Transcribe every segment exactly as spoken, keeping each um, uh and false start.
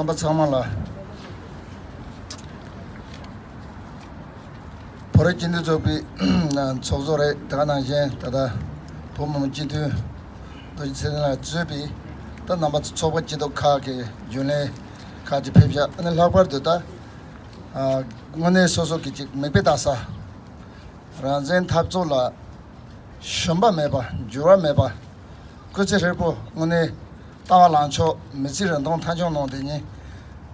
རྣམ་པ་ཚང་མ་ལ། བོད་རིགས་སྤྱི་མཐུན་ཚོགས་པའི་ཚོགས་གཙོ་རེད། དེ་ག་ནང་བཞིན་ད་ལྟ་བོད་མི་མང་སྤྱི་འཐུས་རྡོ་རྗེ་ཚེ་བརྟན་ལགས་གཙོས་པའི་ད་རྣམ་པ་ཚོགས་པ་སྐྱིད་སྡུག་ཁག་གི་རྒྱུན་ལས་ཁག་ཅིག་ཕེབས་བཞག་ཨ་ནི་ལྷག་པར་དུ་ད་དངོས་གནས་སོ་སོ་གི་ཅིག་མིག་དཔེ་ལྟ་ས། རང་བཙན་འཐབ་རྩོད་ལ་ཞུམ་པ་མེད་པ། འགྱུར་བ་མེད་པ། སྐུ་ཚེ་ཧྲིལ་པོ་དངོས་གནས་ལྟ་བ་ལངས་ཕྱོགས་མི་ཚེ་རིང་ཐུང་མཐའ་འཁྱོངས་གནང་དེ་ཉིད།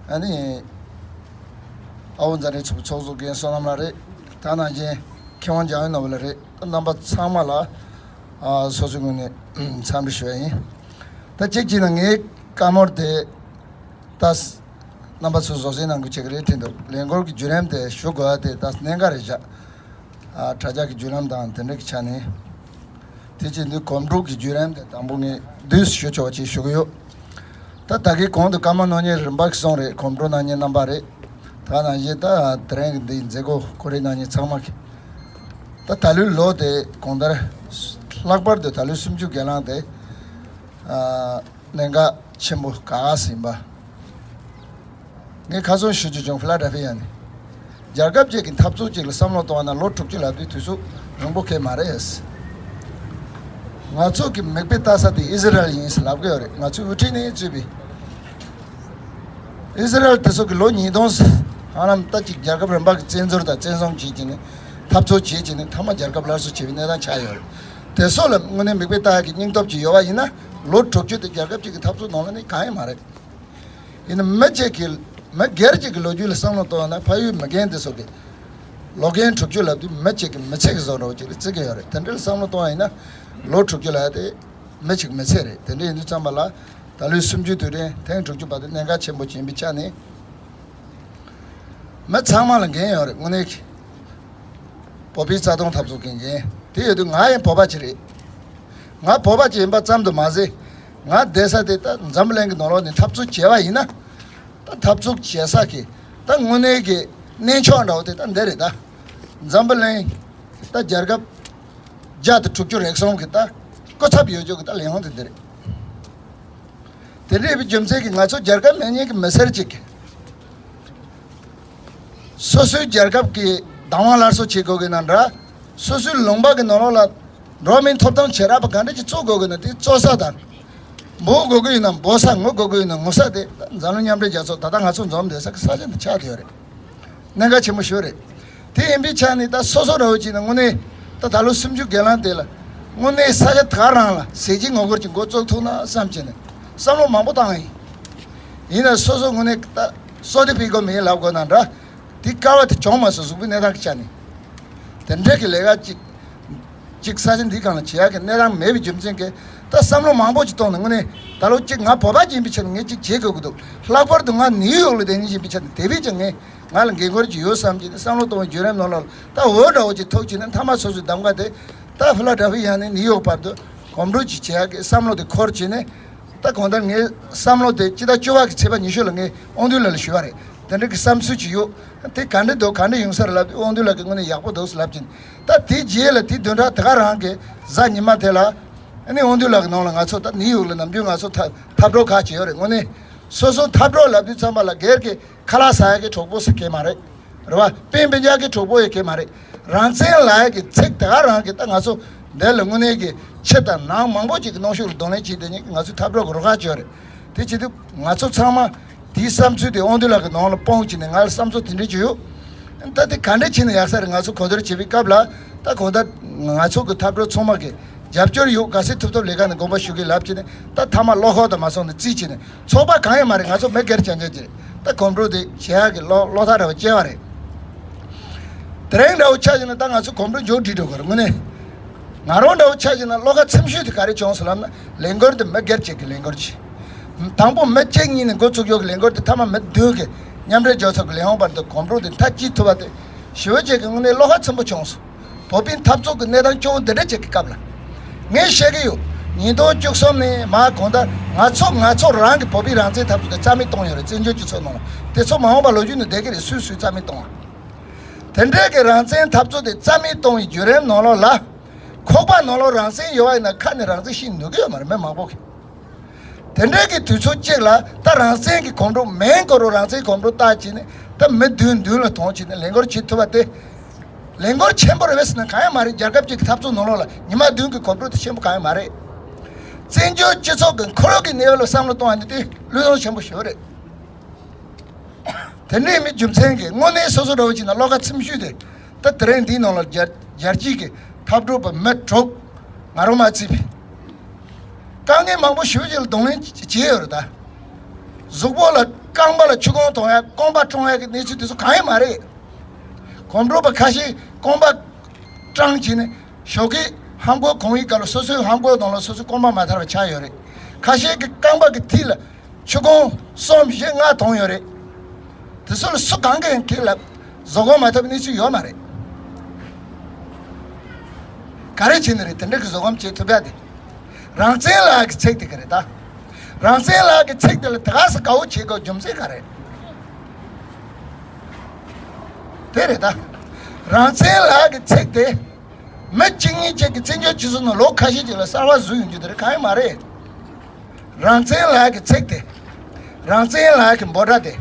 ཨ་ནི་ཨ་བོ་འཛམ་གླིང་ཚོགས་པའི་ཚོགས་གཙོ་རྒན་བསོད་ནམས་ལགས་རེད། ད་ནང་བཞིན་མཁས་དབང་འཇམ་དབྱངས་ནོར་བུ་ལགས་རེད། རྣམ་པ་ཚང་མ་ལ་ཨ་སོ་སོའི་ངོས་ནས་འཚམས་འདྲི་ཞུ་ཡ་ཡིན། ད་གཅིག་བྱས་ན་ངའི་བཀའ་མོལ་དེ། ད། རྣམ་པ་ཚོས་བཟོ་ཟིན་གནང་དགོས་ཆེད་ཀྱི་རེད་དྲན་འདུག་ལས་འགུལ་གྱི་བརྒྱུད་རིམ་དེ་ཞུ་དགོས་པ་དེ་ད་གནད་འགག་རེད་བཞག་ཨ་དྲ་རྒྱ་གི་བརྒྱུད་ལམ་དང་དེ་འདྲ་གི་ཆ་ནས། དེ་བྱས་དུས་གོམ་བགྲོད་ཀྱི་བརྒྱུད་རིམ་དེ་དང་པོ་ངས་བསྡུས་སུ་ཞུ་ཆོག་པ་ཅིག་ཞུ་གི་ཡོད། ད་ད་གིན་གོང་དུ་བཀའ་མོལ་གནང་མཁན་རིམ་པ་གི་སོང་རེད། གོམ་བགྲོད་གནང་མཁན་རྣམ་པ་རེད། ད་ནང་བཞིན་ད་དེ་རིང་གི་འདིའི་མཛད་སྒོ་གོ་སྒྲིག་གནང་མཁན་ཚང་མ་གི། ད་ད་ལོའི་ལོ་དེ་གང་ལྟར། ལྷག་པར་དུ་ད་ལོའི་གསུམ་བཅུའི་སྒེར་ལངས་དེ། ཨ། གནད་འགག་ཆེན་པོ་ག་ག་ཟིན་པ། ངས་ཁ་སང་ཞུ་རྒྱུ་བྱུང་ཕི་ལ་ཌེལ་ཕི་ཡ་ནས། རྒྱལ་ཁབ་ཅིག་གི་འཐབ་རྩོད་ཅིག་ལ་བསམ་བློ་གཏོང་བ་ན་ལོ་དྲུག་ཅུ་ལབ་དུས་དུས་ཚོད་རིང་པོ་གང་ཡང་མ་རེད། ང་ཚོ་གི་མིག་དཔེ་ལྟ་ས་དེ་ཨི་ཟི་རལ་ཡིན་ཟེར་ལབ་གི་ཡོད་རེད། ང་ཚོའི་དབུ་ཁྲིད་ནས་གཙོས་པའི་ཨི་ཟི་རལ་དེ་ཚོ་གི་ལོ་ཉིས་སྟོང་ཧ་ལམ་ད་ཅིག་རྒྱལ་ཁབ་རིམ་པ་གི་བཙན་འཛུལ་དང་བཙན་བཟུང་བྱེད་ཀྱི་ནས་འཐབ་རྩོད་བྱེད་ཀྱི་ནས་མཐའ་མ་རྒྱལ་ཁབ་སླར་གསོ་བྱེད་པའི་གནས་སྟངས་ཆགས་ཡོད་རེད། དེ་ཚོ་ལ་དངོས་གནས་མིག་དཔེ་ལྟ་ཡག་གི་སྙིང་སྟོབས་ཅིག་ཡོད་པ་ཡིན་ན་ལོ་དྲུག་ཅུ་དེ་རྒྱལ་ཁབ་ཅིག་གི་འཐབ་རྩོད་ནང་ལ་ནི་གང་ཡང་མ་རེད། ཡིན་ན་མི་གཅིག་གི་མི་སྒེར་གཅིག་གི་ལོ་རྒྱུས་ལ་བསམ་བློ་གཏོང་བ་ན་ཕ་ཡུལ་མི་རྒན་དེ་ཚོ་གི་ལོ་རྒན་དྲུག་ཅུ་ལབ་དུས་མི་གཅིག་གི་མི་ཚེ་གི་བཟོ་འདྲ་བོ་ཅིག་ལ་བརྩི་གི་ཡོད་རེད། དེ་འདྲ་ལ་བསམ་བློ་གཏོང་བ་ཡིན་ན་ལོ་དྲུག་ཅུ་ལབ་ཡ་དེ་མི་གཅིག་མི་ཚེ་རེད། དེ་འདྲ་ཡིན་དུས་ཙམ་པ་ལ་ད་ལོའི་གསུམ་བཅུའི་དུས་དྲན་ཐེངས་དྲུག་ཅུ་པ་དེ་གནད་འགག་ཆེན་པོ་ཅིག་ཡིན་པའི་ཆ་ནས། མི་ཚང་མ་ལ་འགན་ཡོད་རེད། དངོས་གནས་ཀྱི་བོད་པའི་རྩ་དོན་འཐབ་རྩོད་ཀྱི་འགན་དེ་ཡོད་དུས་ང་ཡང་བོད་པ་ཅིག་རེད། ང་བོད་པ་ཅིག་ཡིན་པ་ཙམ་དུ་མ་ཟད། ང་བསྡད་ས་དེ་ད་འཛམ་བུ་གླིང་གི་ནང་ལོགས་ནས་འཐབ་རྩོད་བྱས་པ་ཡིན་ན། ད་འཐབ་རྩོད་བྱེད་ས་གི་ད་དངོས་གནས་ཀྱི་གནས་མཆོག་འདྲ་བོ་དེ་ད་འདི་རེད་ད། འཛམ་བུ་གླིང་ད་རྒྱལ་ཁབ་བརྒྱ་དང་དྲུག་ཅུ་རེ་གསུམ་གི་ད་སྐུ་ཚབ་ཡོད་རྒྱུ་གི་ད་ལས་དབང་དེ་འདི་རེད། དེ་འདྲ་ཡིན་པའི་རྒྱུ་མཚན་གྱིས་ང་ཚོ་རྒྱལ་ཁབ་མེད་མཁན་གྱི་མི་སེར་གཅིག་གིས། སོ་སོའི་རྒྱལ་ཁབ་ཀྱི་བདག་དབང་སླར་གསོ་བྱེད་དགོས་ཀྱི་ན་འདྲ། སོ་སོའི་ལུང་པ་གི་ནང་ལོགས་ལ་འགྲོ་བ་མིའི་ཐོབ་ཐང་བྱེ་བྲག་པ་ག་འདྲ་ཅིག་བཙུགས་དགོས་ཀྱི་ན་དེ་བཙུགས་ས་དང་། འབོ་དགོས་ཀྱི་ཡིན་ན་འབོ་ས། ངུ་དགོས་ཀྱི་ཡིན་ན་ངུ་ས་དེ་འཛམ་གླིང་མཉམ་འབྲེལ་རྒྱལ་ཚོགས་ད་ལྟ་ང་ཚོ་འཛོམས་བསྡད་ས་གི་ས་ཆ་འདི་ཆགས་བསྡད་ཡོད་རེད། གནད་འགག་ཆེན་པོ་ཞིག་རེད། དེ་ཡིན་པའི་ཆ་ནས་ད་སོ་སོ་ར་བ་ཅིག་ནས་དངོས་གནས་ད་ད་ལོ་སུམ་ཅུ་སྒེར་ལངས་དེ་ལ་དངོས་གནས་ས་ཆ་ད་ག་རང་ལ་ཟས་བཅད་ངོ་རྒོལ་གྱི་འགོ་བཙུགས་ཐུབ་ན་བསམ་བྱས་ནས་བསམ་བློ་མང་པོ་བཏང་ཡིན། ཡིན་ན་སོ་སོ་དངོས་གནས་ད་སོ་དེ་ཕི་གོ་མི་ལབ་དགོས་ན་འདྲ། དེ་དཀའ་བ་དེ་བྱུང་མ་སོང་། གཟུགས་པོའི་གནས་སྟངས་ཀྱི་ཆ་ནས་དེ་འདྲ་གི་ལས་ཀ་ཅིག་གཅིག་ས་ཆ་འདིའི་སྒང་ལ་བྱེད་ཡག་གི་གནས་སྟངས་མེད་པའི་རྒྱུ་མཚན་གྱིས་ད་བསམ་བློ་མང་པོ་ཅིག་གཏོང་ནས་དངོས་གནས་ད་ལོ་གཅིག་ང་བོད་པ་ཅིག་ཡིན་པའི་ཆ་ནས་ངས་གཅིག་བྱེད་དགོས་ཀྱི་འདུག་ལྷག་པར་དུ་ང་ནིའུ་ཡོག་ལ་བསྡད་མཁན་ཅིག་ཡིན་པའི་ཆ་ནས་དེ་བས་ཀྱང་ངས་ང་ལ་འགན་ཁུར་ཅིག་ཡོད་བསམ་གྱི་ནས་བསམ་བློ་གཏོང་བའི་བརྒྱུད་རིམ་ནང་ལ་ད་འོ་འདྲ་བོ་ཅིག་ཐུག་བྱས་ནས་མཐའ་མ་སོ་སོའི་གདམ་ག་དེ་ད་ཕི་ལ་ཌེལ་ཕི་ཡ་ནས་ནིའུ་ཡོག་བར་དུ་གོམ་བགྲོད་ཅིག་བྱེད་ཡག་གི་བསམ་བློ་དེ་འཁོར་བྱས་ནས། ད་གང་ལྟར་ངའི་བསམ་བློ་དེ་སྤྱི་ཟླ་བཅུ་པ་གི་ཚེས་པ་ཉི་ཤུ་ལ་ངས་དབང་འདུས་ལགས་ལ་ཞུས་པ་རེད། དེ་འདྲ་གི་བསམ་ཚུལ་ཅིག་ཡོད། དེ་ག་འདྲ་འདུག་ག་འདྲ་ཡོང་ས་རེད་ལབ་དུས་དབང་འདུས་ལགས་ཀྱིས་དངོས་གནས་ཡག་པོ་འདུག་ལབ་ཀྱིན། ད་དེའི་རྗེས་ལ་དེའི་བདུན་ཕྲག་དེ་ག་རང་གི་གཟའ་ཉི་མ་དེ་ལ་ཨ་ནི་དབང་འདུས་ལགས་ཀྱི་ནང་ལ་ང་ཚོ་ད་ནིའུ་ཡོག་ལ་ནམ་རྒྱུན་ང་ཚོ་འཐབ་འཐབ་གྲོགས་ཁག་ཅིག་ཡོད་རེད། དངོས་གནས་སོ་སོ་འཐབ་གྲོགས་ལབ་དུས་ཙམ་པ་ལ་སྒེར་གྱི་ཁ་ལག་ཟ་ཡག་གི་གྲོགས་པོ་ཟེར་གྱི་མ་རེད། རེད་བ། སྤུན་སྤུན་ཀྱག་གི་གྲོགས་པོ་ཡོད་ཀྱི་མ་རེད། རང་བཙན་ལབ་ཡག་གི་ཚིག་དེ་ག་རང་གི་ད་ང་ཚོ་འདི་ལ་དངོས་གནས་ཀྱི་ཕྱི་དང་ནང་མང་པོ་ཅིག་གི་གནོན་ཤུགས་ལ་གདོང་ལེན་བྱེད་དེ་ཉིད་ང་ཚོའི་འཐབ་གྲོགས་ཀྱི་རུ་ཁག་ཅིག་ཡོད་རེད། དེ་བྱེད་དུས་ང་ཚོ་ཚང་མ་དེའི་བསམ་ཚུལ་དེ་དབང་འདུས་ལགས་ཀྱི་ནང་ལ་སྤུངས་བྱས་ནས་ང་ལ་བསམ་ཚུལ་དེ་འདྲ་ཅིག་ཡོད། ད་དེ་ག་འདྲ་བྱས་ན་ཡག་ས་རེད། ང་ཚོ་གོ་བསྡུར་བྱེད་པའི་སྐབས་ལ་ད་གང་ལྟར་ང་ཚོ་གི་འཐབ་གྲོགས་ཚང་མ་གི་རྒྱབ་སྐྱོར་ཡོད། ག་ཚོད་ཐུབ་ཐུབ་ལས་ཀ་ནས་དགོངས་པ་ཞུ་གི་ལབ་བྱས་ནས་ད་མཐའ་མ་བློ་ཁོག་དང་མ་སོང་ནས་རྩིས་བྱས་ནས་ཚོགས་པ་གང་ཡང་མ་རེད། ང་ཚོ་མི་སྒེར་རྐྱང་རྐྱང་ཅིག་རེད། ད་གོམ་བགྲོད་དེ་བྱེད་ཡག་གི་བློ་བློ་ཐག་ར་བ་བཅད་པ་རེད། དེ་རིང་འདྲ་བོ་ཆ་བཞག་ན་ད་ང་ཚོ་གོམ་བགྲོད་མཇུག་སྒྲིལ་འགྲོ་གི་རེད། དངོས་གནས་ང་རང་འདྲ་བོ་ཆ་བཞག་ན་བློ་ཁ་ཚིམ་ཤོས་དེ་ག་རེ་བྱུང་སོང་ལབ་ན་ལས་འགུལ་དེ་མི་སྒེར་གཅིག་གི་ལས་འགུལ་ཅིག་དང་པོ་མི་གཅིག་གཉིས་ནས་འགོ་བཙུགས་ཡོད་གི་ལས་འགུལ་དེ་མཐའ་མ་མི་བདུན་གི་མཉམ་འབྲེལ་རྒྱལ་ཚོགས་ཀྱི་ལས་དབང་བར་དུ་གོམ་བགྲོད་དེ་མཐའ་སྐྱེལ་ཐུབ་པ་དེ་ཞེ་པོ་ཅིག་གི་དངོས་གནས་བློ་ཁ་ཚིམ་པོ་བྱུང་སོང་། བོད་པའི་འཐབ་རྩོད་ཀྱི་གནས་སྟངས་སྐྱོ་བོ་འདི་འདྲ་ཅིག་གི་སྐབས་ལ། ངས་བཤད་གི་ཡོད། ཉིས་སྟོང་བཅུ་གསུམ་ནས་མར་གང་ལྟར་ང་ཚོ་ང་ཚོ་རང་གི་བོད་པའི་རང་བཙན་འཐབ་རྩོད་དེ་རྩ་མེད་གཏོང་ཡོད་རེད། བཙན་བྱོལ་སྤྱི་ཚོགས་ནང་ལ་དེ་ཚོ་མ་འོངས་པ་ལོ་རྒྱུས་ནང་བསྡད་གི་རེད། སུས་སུས་རྩ་མེད་གཏོང་བ། དེ་འདྲའི་གི་རང་བཙན་འཐབ་རྩོད་དེ་རྩ་མེད་གཏོང་བའི་བརྒྱུད་རིམ་ནང་ལོགས་ལ། ཁོག་པ་ནང་ལོགས་རང་བཙན་ཡོད་པ་ཡིན་ན་ཁ་ནས་རང་བཙན་བཤད་ནུས་གི་ཡོད་མ་རེད། མི་མང་པོ་གི། དེ་འདྲའི་གི་དུས་ཚོད་ཅིག་ལ་ད་རང་བཙན་གྱི་གོམ་བགྲོད་མིང་ཁོ་རང་རང་བཙན་གོམ་བགྲོད་བཏགས་བྱས་ནས་ད་མི་བདུན་མདུན་ལ་ཐོངས་བྱས་ནས་ལས་འགུལ་བྱེད་ཐུབ་པ་དེ་ལས་འགུལ་ཆེན་པོ་རེད་པས་ཟེར་ན་གང་ཡང་མ་རེད། རྒྱལ་ཁབ་ཅིག་གི་འཐབ་རྩོད་ནང་ལོགས་ལ་ཉི་མ་བདུན་གྱི་གོམ་བགྲོད་དེ་ཆེན་པོ་གང་ཡང་མ་རེད། བཙན་བྱོལ་སྤྱི་ཚོགས་ཀྱི་ཁོར་ཡུག་གི་གནས་བབ་ལ་བསམ་བློ་གཏོང་བ་ནི་དེ་བློས་གཏོང་ཆེན་པོ་ཞིག་རེད། དེ་འདྲའི་མི་རྒྱུ་མཚན་གྱིས་དངོས་གནས་སོ་སོ་འདྲ་བོ་ཅིག་ན་བློ་ཁ་ཚིམ་ཤོས་དེ་ད་དེ་རིང་འདིའི་ནང་ལ་རྒྱལ་རྒྱལ་སྤྱིའི་གི་འཐབ་གྲོགས་པ་མི་དྲུག་ང་རང་མ་བརྩིས་པའི་དཀའ་ངལ་མང་པོ་ཞེ་པོ་ཅིག་ལ་གདོང་ལེན་བྱས་ཡོད་རེད་ད། གཟུགས་པོ་ལ་རྐང་པ་ལ་ཆུ་ཁོང་གཏོང་ཡ་རྐང་པ་བཀྲུང་ཡ་གི་གནས་ཚུལ་དེ་ཚོ་གང་ཡང་མ་རེད། གོམ་བགྲོད་པ་ཁ་ཤས་རྐང་པ་བཀྲུངས་བྱས་ནས་ཞོགས་ཀས་ཧམ་གོག་གོན་ཡི་སྐབས་ལ་སོ་སོའི་ཧམ་གོག་ནང་ལ་སོ་སོའི་རྐང་པ་མ་ཐར་བ་ཆགས་ཡོད་རེད། ཁ་ཤས་ཀྱི་རྐང་པ་གི་མཐིལ་ལ་ཆུ་ཁོང་གསུམ་བཞི་ལྔ་གཏོང་ཡོད་རེད། དེ་ཚོ་ལ་སུ་གང་གིས་ཡང་ཁྱེད་ལ་བཟོད་སྒོམ་མ་ཐུབ་གནས་ཚུལ་ཡོད་མ་རེད། ག་རེ་བྱས་ནས་རེད་དེ་འདྲ་གི་བཟོད་སྒོམ་བྱེད་ཐུབ་ཡ་དེ། རང་བཙན་ལབ་ཡ་གི་ཚིག་དེ་ག་རེད་ད། རང་བཙན་ལབ་ཡ་གི་ཚིག་དེ་ལ་དེ་ག་ས་དགའ་བོ་བྱེད་དགོས་རྒྱུ་མཚན་ག་རེད། དེ་རེད་ད། རང་བཙན་ལབ་ཡ་གི་ཚིག་དེ། མི་གཅིག་གཉིས་གཅིག་གི་བཙན་བྱོལ་སྤྱི་ཚོགས་ནང་ལོ་ཁ་ཤས་ཅིག་ལ་གསར་བ་བཟོས་ཡོང་རྒྱུ་དེ་རེད་གང་ཡང་མ་རེད། རང་བཙན་ལབ་ཡ་གི་ཚིག་དེ། རང་བཙན་ལབ་ཡ་གི་འབོད་སྒྲ་དེ།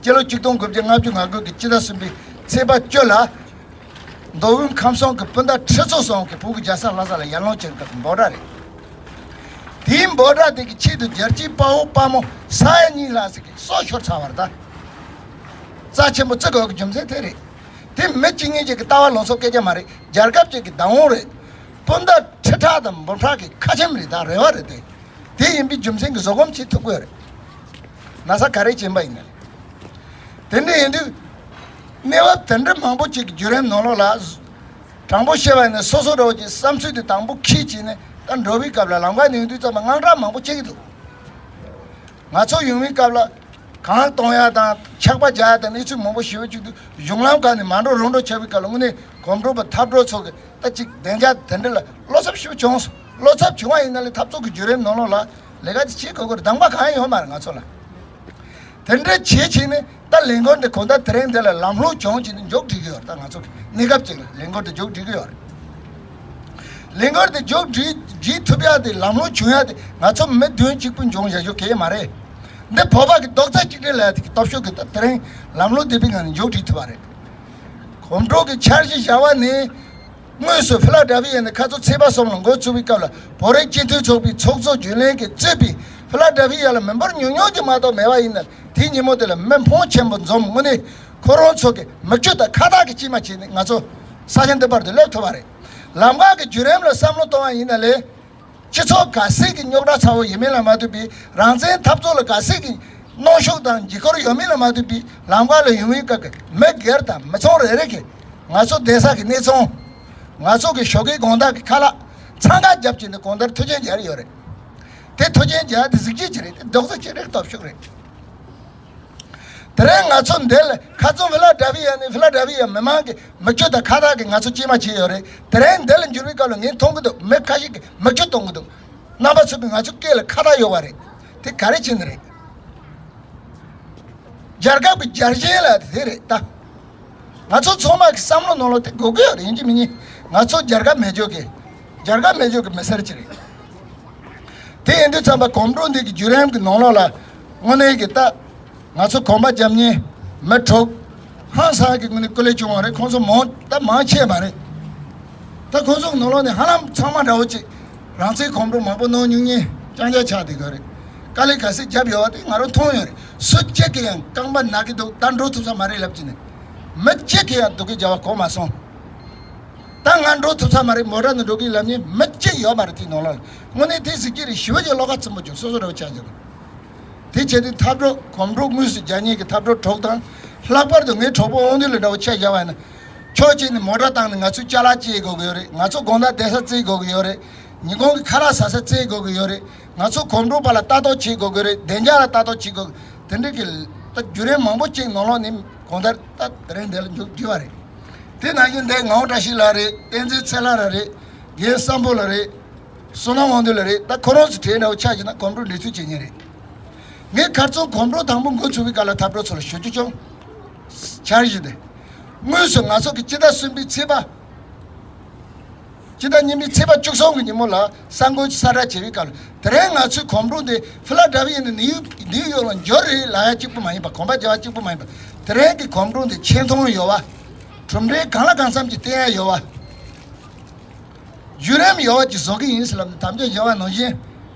སྤྱི་ལོ་ཆིག་སྟོང་དགུ་བརྒྱ་ལྔ་བཅུ་ང་དགུ་གི་སྤྱི་ཟླ་གསུམ་པའི་ཚེས་པ་བཅུ་ལ། མདོ་དབུས་ཁམས་གསུམ་གྱི་སྤུན་ཟླ་ཁྲི་ཚོ་ཟུང་གིས་བོད་ཀྱི་རྒྱལ་ས་ལྷ་ས་ལ་ཡར་ལངས་བྱེད་སྐབས་ཀྱི་འབོད་སྒྲ་རེད། དེའི་འབོད་སྒྲ་དེ་གི་ཆེད་དུ་རྒྱལ་གཅེས་དཔའ་བོ་དཔའ་མོ་ས་ཡ་གཉིས་ལྷག་ཟིག་གིས་སྲོག་ཤོར་ཚར་བ་རེད་ད། རྩ་ཆེན་པོ་བརྩི་དགོས་ཀྱི་རྒྱུ་མཚན་དེ་རེད། དེ་མི་གཅིག་གཉིས་ཅིག་གི་ལྟ་བ་ལངས་ཕྱོགས་སྐད་ཆ་མ་རེད། རྒྱལ་ཁབ་ཅིག་གི་བདག་དབང་རེད། སྤུན་ཟླ་ཁྲི་ཕྲག་དང་འབུམ་ཕྲག་གི་ཁ་ཆེམས་རེད་ད་རེ་བ་རེད་དེ། དེ་ཡིན་པའི་རྒྱུ་མཚན་གྱིས་བཟོད་སྒོམ་བྱེད་ཐུབ་ཀྱི་ཡོད་རེད། ན་ཚ་ག་རེ་བྱིན་པ་ཡིན་ན་རེད། དེ་འདྲ་ཡིན་དུས། གནས་བབ་དེ་འདྲ་མང་པོ་ཅིག་གི་བརྒྱུད་རིམ་ནང་ལོགས་ལ། དྲང་པོ་བཤད་པ་ཡིན་ན་སོ་སོ་འདྲ་བོ་ཅིག་བསམ་ཚུལ་དེ་དང་པོ་ཁྱེར་བྱས་ནས་ད་འགྲོ་བའི་སྐབས་ལ་ལམ་ཁ་ནས་ཡོང་དུས་ཙམ་པ་དངངས་སྐྲག་མང་པོ་སྐྱེ་གི་འདུག་ང་ཚོ་ཡོང་བའི་སྐབས་ལ་གང་གཏོང་ཡ་དང་ཆག་པ་རྒྱག་ཡ་དང་གནས་ཚུལ་མང་པོ་ཞེ་པོ་ཅིག་འདུག་གཞུང་ལམ་ཁག་ནས་མ་འགྲོ་རང་འགྲོ་བྱ་བའི་སྐབས་ལ་དངོས་གནས་གོམ་བགྲོད་པ་འཐབ་གྲོགས་ཚོ་གི་ད་ཅིག་བདེ་འཇགས་དེ་འདྲ་ལ་བློ་འཚབ་ཞེ་པོ་བྱུང་སོང་། བློ་འཚབ་བྱུང་བ་ཡིན་ན་ལས་འཐབ་རྩོད་ཀྱི་བརྒྱུད་རིམ་ནང་ལོགས་ལ་ལས་ཀ་དེ་བྱེད་དགོས་ཀྱི་རེད། གདམ་ག་གང་ཡང་ཡོད་མ་རེད་ང་ཚོ་ལ། དེ་འདྲ་བྱེད་བྱེད་ནས་ད་ལས་འགུལ་འདི་གང་ལྟར་དེ་རིང་འདི་ལ་ལམ་ལྷོང་བྱུང་བྱས་ནས་མཇུག་སྒྲིལ་གི་ཡོད་རེད། ད་ང་ཚོ་གི་གནས་སྐབས་ཅིག་ལ་ལས་འགུལ་འདི་མཇུག་སྒྲིལ་གི་ཡོད་རེད། ལས་འགུལ་འདི་མཇུག་སྒྲིལ་སྒྲིལ་ཐུབ་ཡ་དེ་ལམ་ལྷོང་བྱུང་ཡ་དེ་ང་ཚོ་མི་བདུན་གཅིག་པུ་འབྱུང་བཞག་རྒྱུ་གལ་མ་རེད། འདི་བོད་པ་གི་རྡོག་རྩ་གཅིག་སྒྲིལ་ལ་ཡ་དེ་གི་སྟོབས་ཤུགས་གི་ད་དེ་རིང་ལམ་ལྷོང་ལྡན་པའི་ངང་ནས་མཇུག་སྒྲིལ་ཐུབ་པ་རེད། གོམ་བགྲོད་ཀྱི་འཆར་གཞི་བཞག་པ་ནི། དངོས་སུ་ཧྥི་ལ་ཌེལ་ཕི་ཡ་ནས་ཁ་ཚོ་ཚེས་པ་གསུམ་ལ་འགོ་ཚུགས་པའི་སྐབས་ལ་བོད་རིགས་སྤྱི་མཐུན་ཚོགས་པའི་ཚོགས་གཙོ་རྒྱུན་ལས་ཀྱིས་གཙོས་པའི་ཧྥི་ལ་ཌེལ་ཕི་ཡ་ལ་མི་འབོར་ཉུང་ཉུང་ཅིག་མ་གཏོགས་མེད་པ་ཡིན་ན་དེའི་ཉིན་མོ་དེ་ལ་མི་ཕོན་ཆེན་པོ་འཛོམས་དངོས་གནས་ཁོ་རང་ཚོ་གི་མིག་ཆུ་དང་ཁ་བཏགས་ཀྱི་སྐྱེལ་མ་བྱས་ནས་ང་ཚོ་ས་ཆ་འདི་པར་དུ་སླེབས་ཐུབ་པ་རེད། ལམ་ཁ་གི་བརྒྱུད་རིམ་ལ་བསམ་བློ་གཏོང་བ་ཡིན་ན་ལས། སྤྱི་ཚོགས་ག་ཚད་ཀྱི་རྙོག་དྲ་ཚ་བོ་ཡོད་མིན་ལ་མ་ལྟོས་པའི་རང་བཙན་འཐབ་རྩོད་ལ་ག་ཚད་ཀྱི་གནོན་ཤུགས་དང་འཇིགས་སྐུལ་ཡོད་མིན་ལ་མ་ལྟོས་པའི་ལམ་ཁ་ལ་ཡོང་བའི་སྐབས་ཀྱི་མི་སྒེར་དང་མི་ཚང་རེ་རེ་གིས་ང་ཚོ་བསྡད་ས་གི་གནས་ཚང་། ང་ཚོ་གི་ཞོགས་ཀའི་དགོང་དག་གི་ཁ་ལག་འཚང་ཁ་བརྒྱབ་བྱས་ནས་གང་ལྟར་མཐུན་རྐྱེན་སྦྱར་ཡོད་རེད། དེ་མཐུན་རྐྱེན་སྦྱར་དེ་གཟི་བརྗིད་ཅིག་རེད། དེ་རྡོག་རྩ་གཅིག་སྒྲིལ་སྟོབས་ཤུགས་རེད། དེ་རིང་ང་ཚོ་འདི་ལ་ཁ་ཚོན་ཧྥི་ལ་ཌེལ་ཕི་ཡ་ནས་ཧྥི་ལ་ཌེལ་ཕི་ཡ་མི་མང་གི་མིག་ཆུ་དང་ཁ་བཏགས་ཀྱིས་ང་ཚོ་སྐྱེལ་མ་བྱས་ཡོད་རེད། དེ་རིང་འདི་ལ་འབྱོར་བའི་སྐབས་ལ་ངས་མཐོང་གི་འདུག་མི་ཁ་ཤས་ཀྱིས་མིག་ཆུ་གཏོང་གི་འདུག་རྣམ་པ་ཚོ་གིས་ང་ཚོ་སྐེ་ལ་ཁ་བཏགས་ཡོད་པ་རེད། དེ་ག་རེ་བྱས་ནས་རེད། རྒྱལ་ཁབ་ཀྱི་རྒྱལ་ཞེན་ལ་དེ་རེད་ད། ང་ཚོ་ཚང་མ་གི་བསམ་བློ་ནང་ལོགས་དེ་དགོས་ཀྱི་ཡོད་རེད། ཡིན་གཅིག་མིན་གཉིས་ང་ཚོ་རྒྱལ་ཁབ་མེད་ཆོག་གི་རྒྱལ་ཁབ་མེད་ཆོག་གི་མི་སེར་ཅིག་རེད། དེ་ཡིན་དུས་ཙམ་པ་གོམ་བགྲོད་འདི་གི་བརྒྱུད་རིམ་གྱི་ནང་ལོགས་ལ་དངོས་གནས་ཀྱི་ད་ང་ཚོ་གོམ་པ་རྒྱབ་མཁན་མི་དྲུག་ཧང་སང་གི་ངོས་ནས་སྐུ་ལས་བྱུང་བ་རེད། ཁོང་ཚོ་མང་ད་མང་ཆེ་བ་རེད། ད་ཁོང་ཚོ་ནང་ལོགས་ནས་ཧ་ལམ་ཚང་མ་འདྲ་བོ་ཅིག་རང་བཙན་གོམ་བགྲོད་མང་པོ་གནང་མྱོང་མཁན་རྐྱང་རྐྱང་ཆགས་བསྡད་ཀྱི་ཡོད་རེད། དཀའ་ལས་ག་ཚོད་བརྒྱབ་ཡོད་པ་དེ་ང་རང་མཐོང་ཡོད་རེད། སུ་གཅིག་གིས་ཡང་རྐང་པ་ན་གི་འདུག་ད་འགྲོ་ཐུབ་ས་མ་རེད་ལབ་ཀྱི་ནས་མི་གཅིག་གིས་ཡང་སྡུག་སྐད་རྒྱབ་པ་གོ་མ་སོང་། ད་ང་འགྲོ་ཐུབ་ས་མ་རེད། མོ་ཊ་ནང་འགྲོ་གི་ལབ་མཁན་མི་གཅིག་ཡོད་མ་རེད། དེའི་ནང་ལོགས་ལ་དངོས་གནས་དེ་གཟི་བརྗིད་རེད། ཞི་བ་ཅིག་བློ་ཁ་ཚིམ་པོ་བྱུང་། སོ་སོ་འདྲ་བོ་ཆགས་བྱུང་། དེ་བྱས་དུས་འཐབ་གྲོགས་གོམ་བགྲོད་དངོས་སུ་རྒྱག་མཁན་གྱི་འཐབ་གྲོགས་གྲོགས་དང་། ལྷག་པར་དུ་ངའི་གྲོགས་པོ་དབང་འདུས་ལགས་འདྲ་བོ་ཆ་བཞག་པ་ཡིན་ན། ཕྱོགས་གཅིག་ནས་མོ་ཊ་བཏང་ནས་ང་ཚོའི་ཅ་ལག་བརྗེ་དགོས་ཀྱི་ཡོད་རེད། ང་ཚོ་དགོང་དག་བསྡད་ས་བརྩི་དགོས་ཀྱི་ཡོད་རེད། ཉིན་གུང་གི་ཁ་ལག་ཟ་ས་བརྩི་དགོས་ཀྱི་ཡོད་རེད། ང་ཚོ་གོམ་བགྲོད་པ་ལ་ལྟ་རྟོག་བྱེད་དགོས་ཀྱི་རེད། བདེ་འཇགས་ལ་ལྟ་རྟོག་བྱེད་དགོས། དེ་འདྲ་གི་ད་བརྒྱུད་རིམ་མང་པོ་ཅིག་ནང་ལོགས་ནས་གང་ལྟར་ད་དེ་རིང་འདི་ལ་མཇུག་བསྒྲིལ་བ་རེད། དེ་ནང་བཞིན་འདི་ངག་དབང་བཀྲ་ཤིས་ལགས་རེད། བསྟན་འཛིན་ཚེ་ལྷ་ལགས་རེད། རྒན་བསམ་ཕོ་ལགས་རེད། བསོད་ནམས་དབང་འདུས་ལགས་རེད། ད་ཁོ་རང་ཚོ་གྲས་འདྲ་བོ་ཆགས་ཀྱི་ན་གོམ་བགྲོད་འགྲན་བསྡུར་བྱེད་མཁན་རེད། ངས་ཁ་རྩང་གོམ་བགྲོད་དང་པོ་འགོ་ཚུགས་པའི་སྐབས་ལ་འཐབ་གྲོགས་ཚོ་ལ་ཞུ་རྒྱུ་བྱུང་། འཆར་གཞི་འདི་དངོས་སུ་ང་ཚོ་གི་སྤྱི་ཟླ་གསུམ་པའི་ཚེས་པ་ ཕྱི་ཟླ་གཉིས་པའི་ཚེས་པ་བཅུ་གསུམ་གྱི་ཉིན་མོ་ལ་གསར་འགོད་གསལ་བསྒྲགས་བྱས་པའི་སྐབས་ལ། དེ་རིང་ང་ཚོའི་གོམ་བགྲོད་འདི་ཕི་ལ་ཌེལ་ཕི་ཡ་ནས་ནིའུ་ནིའུ་ཡོག་ལ་འབྱོར་རེད་ལབ་ཡ་གཅིག་པུ་མ་ཡིན་པ། གོམ་པ་རྒྱག་ཡ་གཅིག་པུ་མ་ཡིན་པ། དེ་རིང་གི་གོམ་བགྲོད་འདི་ཆེ་མཐོང་ཡོད་པ། གྲུབ་འབྲས་གང་ལ་གང་འཚམ་ཅིག་བསྟན་ཡ་ཡོད་པ། བརྒྱུད་རིམ་ཡོད་པ་ཅིག་བཟོ་གི་ཡིན་ཟེར་ལབ་ནས། དམ་བཅའ་བཞག་པ་ནང་བཞིན།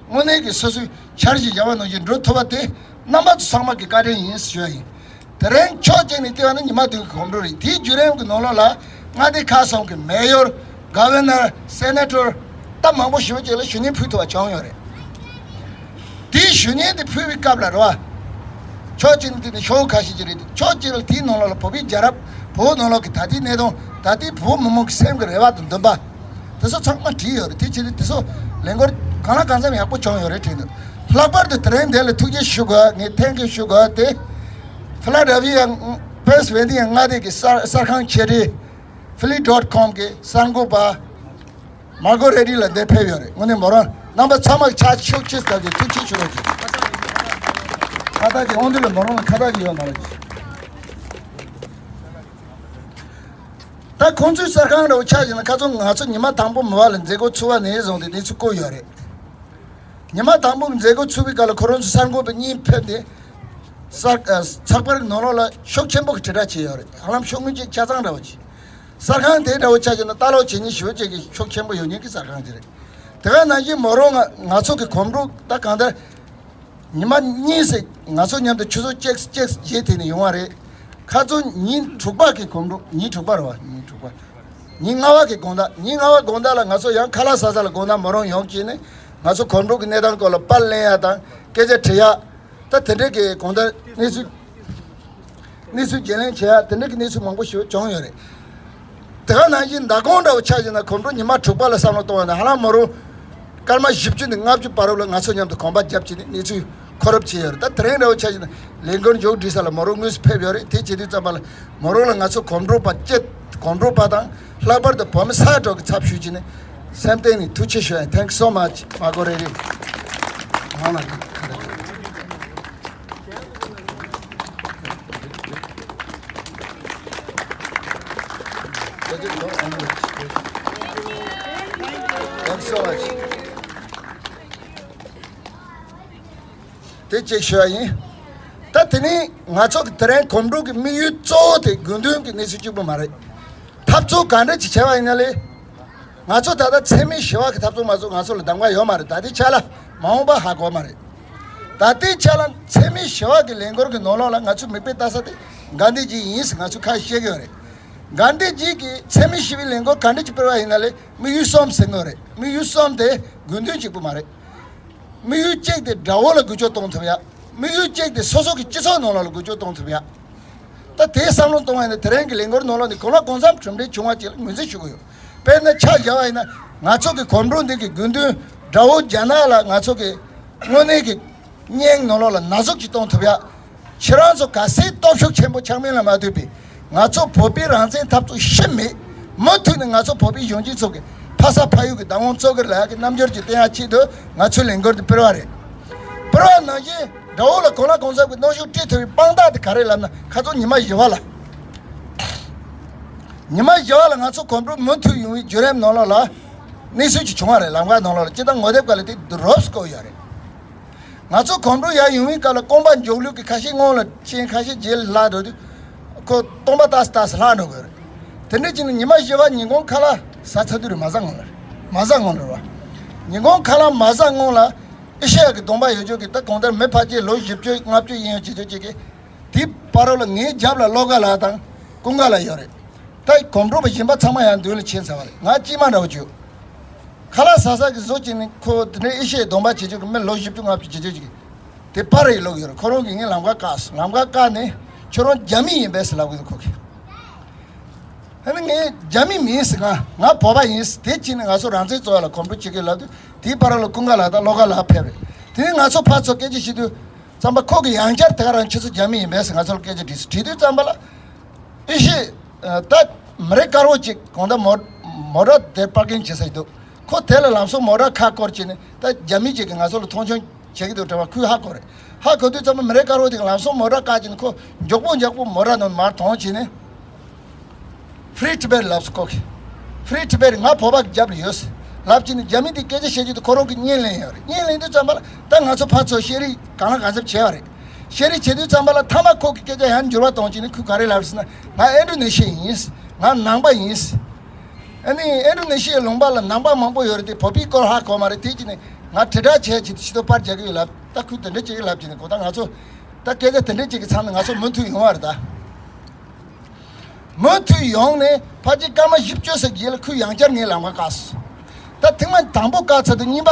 དངོས་གནས་ཀྱི་སོ་སོའི་འཆར་གཞི་བཞག་པ་ནང་བཞིན་འགྲོ་ཐུབ་པ་དེ་རྣམ་པ་ཚོ་ཚང་མ་གི་བཀའ་དྲིན་ཡིན་ཞུ་ཡ་ཡིན། དེ་རིང་ཕྱོགས་གཅིག་ནས་བལྟས་པ་ན་ཉི་མ་བདུན་གྱི་གོམ་བགྲོད་རེད། དེའི་བརྒྱུད་རིམ་གྱི་ནང་ལོགས་ལ་མངའ་སྡེ་ཁག་གསུམ་གྱི་མེ་ཡོར། ག་ཝེ་ནར། སེ་ནེ་ཊོར། ད་མང་པོ་ཞེ་པོ་ཅིག་ལ་ཞུ་སྙན་ཕུལ་ཐུབ་པ་བྱུང་ཡོད་རེད། དེའི་ཞུ་སྙན་དེ་ཕུལ་བའི་སྐབས་ལ་རེད་བ། ཕྱོགས་གཅིག་ནས་དེ་ནི་ཤོག་བུ་ཁ་ཤས་ཅིག་རེད། ཕྱོགས་གཅིག་ལ་དེའི་ནང་ལོགས་ལ་བོད་པའི་རྒྱལ་རབས། བོད་ནང་ལོགས་ཀྱི་ད་ལྟའི་གནས་སྟངས། ད་ལྟའི་བོད་མི་མང་གི་སེམས་ཀྱི་རེ་བ་དང་འདུན་པ། དེ་ཚོ་ཚང་མ་བྲིས་ཡོད་རེད། དེ་བྱས་ཏེ་དེ་ཚོ་ལས་འགུལ་གང་ལ་གང་འཚམ་ཡག་པོ་བྱུང་ཡོད་རེད་དྲན་འདུག། ལྷག་པར་དུ་དེ་རིང་འདི་ལ་ཐུགས་རྗེ་ཞུ་དགོས། ངས་thank you ཞུ་དགོས་དེ། ཕི་ལ་ཌེལ་ཕི་ཡ། པེན་སི་ལ་ཝ་ནི་ཡ་མངའ་སྡེ་གི་གསར་གསར་ཁང་ཆེ་གྲས། ཕི་ལི་ཌོཊ་ཀོམ་གི་གསར་འགོད་པ། མར་གོ་རེ་ཌི་ལགས་འདིར་ཕེབས་ཡོད་རེད། དངོས་གནས་མོ་རང་རྣམ་པ་ཚང་མ་ཕྱག་ཤུགས་ཆེ་བཏབ་རྗེས་ཐུགས་རྗེ་ཆེ་ཞུ་རོགས་གྱིས། ཁ་བཏགས་ཀྱི་དབང་འདུས་ལ་མོ་རང་ལ་ཁ་བཏགས་ཀྱི་ཡོད་མ་རེད། ད་ཁོང་ཚོའི་གསར་ཁང་འདྲ་བོ་ཆ་བཞག་ན། ཁ་སང་ང་ཚོ་ཉི་མ་དང་པོ་མི་བ་ལ་མཛད་སྒོ་ཚུགས་པ་ནས་བཟུང་སྟེ་གནས་ཚུལ་བཀོད་ཡོད་རེད། ཉི་མ་དང་པོ་མཛད་སྒོ་ཚུགས་པའི་སྐབས་ལ་ཁོ་རང་ཚོ་གསར་འགོད་པ་གཉིས་ཕེབས་ཏེ། གསར་ཨ་ཚགས་པར་ནང་ལོགས་ལ་ཤུགས་ཆེན་པོ་གི་དྲིལ་བསྒྲགས་བྱས་ཡོད་རེད། ཧ་ལམ་ཤོག་ངོས་གཅིག་ཆ་ཚང་འདྲ་བོ་ཅིག། གསར་ཁང་དེ་འདྲ་བོ་ཆ་བཞག་ན་ལྟ་ཀློག་བྱེད་མཁན་ཞེ་པོ་ཅིག་གིས་ཤུགས་ཆེན་པོ་ཡོད་མཁན་གྱི་གསར་ཁང་ཅིག་རེད། དེ་ག་ནང་བཞིན་མོ་རང་ང་ང་ཚོ་གི་གོམ་བགྲོད་ད་གང་ལྟར། ཉི་མ་གཉིས་ཙམ་ང་ཚོ་མཉམ་དུ་ཆུ་ཚོད་གཅིག་གཅིག་རྗེས་དེ་ནས་ཡོང་བ་རེད། ཁ་སང་ཉིན་དྲུག་པ་གི་གོམ་བགྲོད། ཉིན་དྲུག་པ་རེད་བ། ཉིན་དྲུག་པ། ཉིན་ལྔ་པ་གི་དགོང་དག། ཉིན་ལྔ་པ་དགོང་དག་ལ་ང་ཚོ་ཡང་ཁ་ལག་ཟ་ས་ལ་དགོང་དག་མོ་རང་ཡོང་བྱས་ནས་ང་ཚོ་གོམ་བགྲོད་ཀྱི་གནས་སྟངས་སྐོར་ལ་པར་ལེན་ཡ་དང་སྐད་ཆ་དྲི་ཡ། ད་དེ་འདྲའི་གི་དགོང་དག་གནས་ཚུལ། གནས་ཚུལ་བརྗེ་ལེན་བྱེད་ཡ་དེ་འདྲའི་གི་གནས་ཚུལ་མང་པོ་ཞིག་བྱུང་ཡོད་རེད། དེ་ག་ནང་བཞིན་མདང་དགོང་འདྲ་བོ་ཆ་བཞག་ན་གོམ་བགྲོད་ཉི་མ་དྲུག་པ་ལ་བསམ་བློ་གཏོང་བ་ན་ཧ་ལམ་མོ་རང་སྐར་མ་བཞི་བཅུ་ནས་ལྔ་བཅུ་བར་དུ་ལ་ང་ཚོ་མཉམ་དུ་གོམ་པ་བརྒྱབ་བྱས་ནས་གནས་ཚུལ་མཁོ་སྒྲུབ་བྱས་ཡོད་རེད། ད་དེ་རིང་འདྲ་བོ་ཆ་བཞག་ན་ལས་འགུལ་མཇུག་སྒྲིལ་ས་ལ་མོ་རང་དངོས་སུ་ཕེབས་ཡོད་རེད། དེ་བྱེད་དུས་ཙམ་པ་ལ་མོ་རང་ལ་ང་ཚོ་གོམ་བགྲོད་པ་སྐྱེ། གོམ་བགྲོད་པ་དང་ལྷག་པར་དུ་བོད་མི་ས་ཡ་དྲུག་གི་ཚབ་ཞུས་བྱས་ནས་སེམས་གཏིང་ནས་ཐུགས་རྗེ་ཆེ་ཞུ་ཡ། Thank you so much. མ་གོ་རེ་རེ། ང་ལ་ཁ་ཁ་ཁ། དེ་གཅིག་ཞུ་བ་ཡིན། ད་དེ་ནས་ང་ཚོ་གི་དེ་རིང་གོམ་བགྲོད་ཀྱི་དམིགས་ཡུལ་གཙོ་བོ་དེ་དགོས་འདུན་གྱི་གནས་ཚུལ་གཅིག་པུ་མ་རེད། འཐབ་རྩོད་ག་འདྲ་ཅིག་བྱས་པ་ཡིན་ན་ལས། ང་ཚོ་ད་ལྟ་འཚེ་མེད་ཞི་བ་གི་འཐབ་རྩོད་མ་གཏོགས་ང་ཚོ་ལ་གདམ་ག་ཡོད་མ་རེད། ད་ལྟའི་ཆ་ལ་མ་འོངས་པ་ཧ་གོ་མ་རེད། ད་ལྟའི་ཆ་ལ་འཚེ་མེད་ཞི་བ་གི་ལས་འགུལ་གྱི་ནང་ལོགས་ལ་ང་ཚོ་མིག་དཔེ་ལྟ་ས་དེ་གྷན་དྷི་ཇི་ཡིན་ཟེར་ང་ཚོ་ཁ་བཤད་ཀྱི་ཡོད་རེད། གྷན་དྷི་ཇི་གིས་འཚེ་མེད་ཞི་བའི་ལས་འགུལ་ག་འདྲ་ཅིག་སྤེལ་བ་ཡིན་ན་ལས་དམིགས་ཡུལ་གསུམ་ཟེར་གྱི་ཡོད་རེད། དམིགས་ཡུལ་གསུམ་དེ་དགོས་འདུན་གཅིག་པུ་མ་རེད། དམིགས་ཡུལ་གཅིག་དེ་དགྲ་བོ་ལ་འགུལ་སྐྱོད་གཏོང་ཐུབ་ཡ། དམིགས་ཡུལ་གཅིག་དེ་སོ་སོ་གི་སྤྱི་ཚོགས་ནང་ལོགས་ལ་འགུལ་སྐྱོད་གཏོང་ཐུབ་ཡ། ད་དེའི་བསམ་བློ་གཏོང་བ་ཡིན་ན་དེ་རིང་གི་ལས་འགུལ་ནང་ལོགས་ནས་གང་ལ་གང་འཚམ་གྲུབ་འབྲས་བྱུང་བ་ཅིག་ལ་ངོས་འཛིན་ཞུ་གི་ཡོད། དཔེར་ན་ཆ་བཞག་པ་ཡིན་ན་ང་ཚོ་གི་གོམ་བགྲོད་འདི་གི་དགོས་འདུན། དགྲ་བོ་རྒྱ་ནག་ལ་ང་ཚོ་གི་དངོས་གནས་ཀྱི་སྙིང་ནང་ལོགས་ལ་ན་ཟུག་ཅིག་གཏོང་ཐུབ་ཡ། ཁྱེད་རང་ཚོ་ག་ཚད་སྟོབས་ཤུགས་ཆེན་པོ་ཆགས་མིན་ལ་མ་ལྟོས་པའི་ང་ཚོ་བོད་པའི་རང་བཙན་འཐབ་རྩོད་ཤི་མེད། མུ་མཐུད་ནས་ང་ཚོ་བོད་པའི་གཞོན་སྐྱེས་ཚོ་གི་ཕ་ས་ཕ་ཡུལ་གྱི་བདག་དབང་རྩོད་གི་ལ་ཡག་གི་རྣམ་འགྱུར་གྱི་བསྟན་ཡག་ཆེད་དུ་ང་ཚོའི་ལས་འགུལ་འདི་སྤེལ་བ་རེད། སྤེལ་བ་ནང་བཞིན་དགྲ་བོ་ལ་གང་ལ་གང་འཚམ་གྱི་གནོན་ཤུགས་སྤྲད་ཐུབ་པའི་དཔང་རྟགས་དེ་ག་རེ་ལབ་ན་ཁ་སང་ཉི་མ་བཞི་པ་ལ། ཉི་མ་བཞི་པ་ལ་ང་ཚོ་གོམ་བགྲོད་མུ་མཐུད་ཡོང་བའི་བརྒྱུད་རིམ་ནང་ལོགས་ལ་གནས་ཚུལ་ཅིག་བྱུང་བ་རེད། ལམ་ཁ་ནང་ལོགས་ལ་སྤྱིར་བཏང་ངོ་དེབ་སྒང་ལ་དེ་རོབ་ཙམ་བཀོད་ཡོད་རེད། ང་ཚོ་གོམ་བགྲོད་ཡར་ཡོང་བའི་སྐབས་ལ་རྐང་པ་མགྱོགས་ལུགས་ཀྱི་ཁ་ཤས་སྔོན་ལ་ཕྱིན། ཁ་ཤས་རྗེས་ལ་ལྷག་འགྲོ་དུས་ཁོ་སྟོང་པ་ཏག་ཏག་ལྷག་འགྲོ་དགོས་རེད། དེ་འདྲ་བྱས་ནས་ཉི་མ་བཞི་པ་ཉིན་གུང་ཁ་ལག་ཟ་ཚར་དུས་རེད། མ་ཟ་སྔོན་ལ་རེད། མ་ཟ་སྔོན་ལ་རེད་བ། ཉིན་གུང་ཁ་ལག་མ་ཟ་སྔོན་ལ་ཨེ་ཤེ་ཡ་གི་གདོང་པ་ཡོད་ཆོག་གི། ད་གང་ལྟར་མི་ཕལ་ཆེར་ལོ་བཞི་བཅུ་ལྔ་བཅུ་ཡིན་ཡོད་ཅེས་ཆོག་ཅིག་གི། དེའི་བར་རོ་ལ་ངའི་རྒྱབ་ལ་བློ་དགའ་ལགས་དང་ཀུན་དགའ་ལགས་ཡོད་རེད། ད་གོམ་བགྲོད་པ་གཞན་པ་ཚང་མ་ཡང་མདུན་ལ་ཕྱིན་ཚར་བ་རེད། ང་གཅིག་མ་འདྲ་བོ་བྱུང་། ཁ་ལག་ཟ་ས་གི་བཟོ་བྱས་ནས་ཁོ་དེ་འདྲའི་ཨེ་ཤེ་ཡའི་གདོང་པ་བྱེད་ཆོག་གི་མི་ལོ་བཞི་བཅུ་ལྔ་བཅུ་བྱེད་ཆོག་ཅིག་གི། དེ་པར་རེ་ལོག་ཡོད་རེད། ཁོ་རང་གིས་ངའི་ལམ་ཁ་བཀག་སོང་། ལམ་ཁ་བཀག་ནས་ཁྱོད་རང་རྒྱ་མི་ཡིན་པས་ཟེར་ལབ་གི་འདུག་ཁོ་གིས། ཨ་ནི་ངས་རྒྱ་མི་མིན་ཟེར། ང་ང་བོད་པ་ཡིན་ཟེར། དེ་ཕྱིན་ནས་ང་ཚོ་རང་བཙན་རྩོད་ཡ་ལ་གོམ་བགྲོད་བྱེད་ཀྱི་ལབ་དུས་དེའི་བར་ལ་ཀུན་དགའ་ལགས་དང་བློ་དགའ་ལགས་ཕེབས་རེད། དེ་ནས་ང་ཚོ་ཕར་ཚུར་སྐད་ཆ་བཤད་དུས་ཙམ་པ་ཁོ་གིས་ཡང་བསྐྱར་དེ་ག་རང་ཁྱེད་ཚོ་རྒྱ་མི་ཡིན་པས་ཟེར་ང་ཚོ་ལ་སྐད་ཆ་དྲིས་སོང་། དྲིས་དུས་ཙམ་པ་ལ་ཨེ་ཤེ་ད་མི་རེ་དཀར་བོ་ཅིག་གང་ལྟར་མོ་མོ་ཊ་དེ་པར་ཀིང་བྱེད་ས་ཞིག་འདུག་ཁོ་དེ་ལ་ལམ་སང་མོ་ཊ་ཁ་བསྐོར་བྱས་ནས་ད་རྒྱ་མི་ཅིག་གིས་ང་ཚོ་ལ་མཐོང་ཆུང་བྱེད་ཀྱི་འདུག་དྲན་པ་ཁོས་ཧ་གོ་རེད། ཧ་གོ་དུས་ཙམ་པ་མི་རེ་དཀར་བོ་དེ་གིས་ལམ་སང་མོ་ཊ་བཀག་བྱས་ནས་ཁོ་མགྱོགས་པོ་མགྱོགས་པོ་མོ་ཊ་ནང་མར་ཐོན་བྱས་ནས། Free Tibet ལབ་སོང་ཁོ་གིས། Free Tibet ང་བོད་པ་གི་རྒྱབ་ལ་ཡོད། ལབ་ཀྱི་ནི་རྒྱ་མི་དེ་སྐད་ཆ་བཤད་རྒྱུ་དེ་ཁོ་རང་གི་བརྙན་ལེན་ཡོད་རེད། བརྙན་ལེན་དུས་ཙམ་པ་ལ་ད་ང་ཚོ་ཕར་ཚུར་བཤད་རེས་གང་ལ་གང་འཚམ་བྱས་པ་རེད། བཤད་རེས་བྱེད་དུས་ཙམ་པ་ལ་མཐའ་མ་ཁོ་གི་སྐད་ཆ་ཡང་འགྱུར་བ་གཏོང་ཀྱི་ནི། ཁོས་ག་རེ་ལབ་ཟེར་ན། ང་ཨིན་ཌོ་ནེ་ཤི་ཡ་ཡིན། ང་ནང་པ་ཡིན། ཨ་ནི་ཨིན་ཌོ་ནེ་ཤི་ཡའི་ལུང་པ་ལ་ནང་པ་མང་པོ་ཡོད་རེད་དེ། བོད་པའི་སྐོར་ཧ་གོ་མ་རེད། དེ་ཀྱི་ནི་ང་དྲིལ་བསྒྲགས་བྱས་ཀྱི་ཕྱི་དོ་པར་རྒྱག་གི་ཡོད་ལབ། ད་ཁོས་དེ་འདྲ་བྱེད་ཀྱི་ལབ་ཀྱི་ནི། གོ་ད་ང་ཚོ་ད་སྐད་ཆ་དེ་འདྲ་བྱེད་ཀྱི་ཚང་ནི་ང་ཚོ་མུ་མཐུད་ཡོང་བ་རེད་ད། མུ་མཐུད་ཡོང་ནས་ཕལ་ཆེར་སྐར་མ་བཞི་བཅུ་ཙམ་རྗེས་ལ་ཁོས་ཡང་བསྐྱར་ངའི་ལམ་ཁ་བཀག་སོང་། ད་ཐེངས་མ་དང་པོ་བཀག་ཚར་དུས་གཉིས་པ་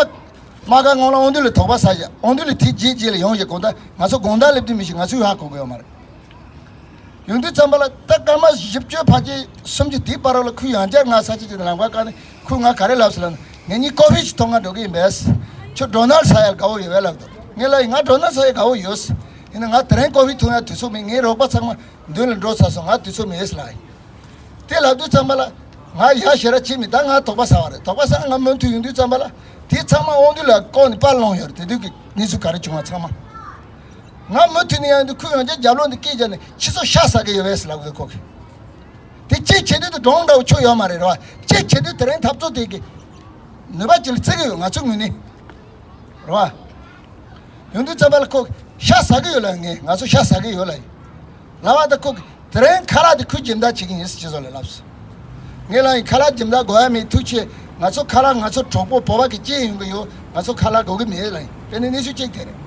དམག་སྒར་སྔོན་ལ་དབང་འདུས་ལ་དོགས་པ་ཟ་བཞག། དབང་འདུས་ལ་དེའི་རྗེས་རྗེས་ལ་ཡོང་བཞག། གོ་ད་ང་ཚོ་དགོང་དག་སླེབས་དུས་མི་ཤེས། ང་ཚོས་ཧ་གོ་གི་ཡོད་མ་རེད། ཡོང་དུས་ཙམ་པ་ལ་ད་སྐར་མ་བཞི་བཅུ་ཕལ་ཆེར་སུམ་ཅུ་དེའི་བར་ལ་ཁོས་ཡང་བསྐྱར་ང་ས་ཆ་ཅིག་ཏུ་ལམ་ཁ་བཀག་ནས་ཁོས་ང་ག་རེ་ལབ་སོང་ལབ་ན། ངེད་གཉིས་ཀོ་ཧྥི་ཞིག་འཐུང་ག་འགྲོ་གི་ཡིན་པས། ཁྱོད་ཌོ་ནལ་ཟ་ཡ་དགའ་བོ་ཡོད་པས་ལབ་འདུག། ངས་ལབ་ཡིན། ང་ཌོ་ནལ་ཟ་ཡ་དགའ་བོ་ཡོད། ཡིན་ན་ང་དེ་རིང་ཀོ་ཧྥི་འཐུང་ཡ་དུས་ཚོད་མེད། ངའི་རོགས་པ་ཚང་མ་མདུན་ལ་འགྲོ་ཚར་སོང་། ང་དུས་ཚོད་མེད་ལབ་ཡིན། དེ་ལབ་དུས་ཙམ་པ་ལ་ང་ཡ་ཞེ་དྲག་བྱེད་མི། ད་ང་དོགས་པ་ཟ་བ་རེད། དོགས་པ་ཟ། ང་མུ་མཐུད་ཡོང་དུས་ཙམ་པ་ལ་དེ་ཚང་མ་དབང་འདུས་ལ་བཀོག་ནས་པར་བླངས་ཡོད་རེད། དེ་དུས་ཀྱི་གནས་ཚུལ་ག་རེ་བྱུང་བ་ཚང་མ། ང་མུ་མཐུད་ནས་ཡོང་དུས་ཁོས་ཡང་བསྐྱར་རྒྱབ་ལོགས་ནས་སྐད་རྒྱག་ནས་ཁྱེད་ཚོ་ཤ་ཟ་གི་ཡོད་པས་ལབ་གི། ཁོ་གིས་དེ་གཅིག་བྱེད་དུས་དེ་སྒྲུང་འདྲ་བོ་ཆོ་ཡོད་མ་རེད། རེད་བ། གཅིག་བྱེད་དུས་དེ་རིང་འཐབ་རྩོད་དེ་གི་ནུས་པ་ཅིག་ལ་བརྩི་གི་ཡོད། ང་ཚོའི་ངོས་ནས་རེད་བ། ཡོང་དུས་ཙམ་པ་ལ་ཁོ་ཤ་ཟ་གི་ཡོད་ལབ། ངས་ང་ཚོ་ཤ་ཟ་གི་ཡོད་ལབ་ཡིན། ལབ་པ་དང་ཁོ་གིས་དེ་རིང་ཁ་ལག་དེ་ཁོས་སྦྱིན་བདག་བྱེད་ཀྱི་ཡིན་ཟེར་ཁྱེད་ཚོ་ལ་ལབ་སོང་། ངས་ལབ་ཡིན། ཁ་ལག་སྦྱིན་བདག་དགོས་ཡ་མེད། ཐུགས་རྗེ་ཆེ། ང་ཚོ་ཁ་ལག་ང་ཚོ་གྲོགས་པོ་བོད་པ་གི་སྐྱེལ་ཡོང་གི་ཡོད། ང་ཚོ་ཁ་ལག་དགོས་ཀྱི་མེད་ལབ་ཡིན། དེ་ནི་གནས་ཚུལ་གཅིག་དེ་རེད།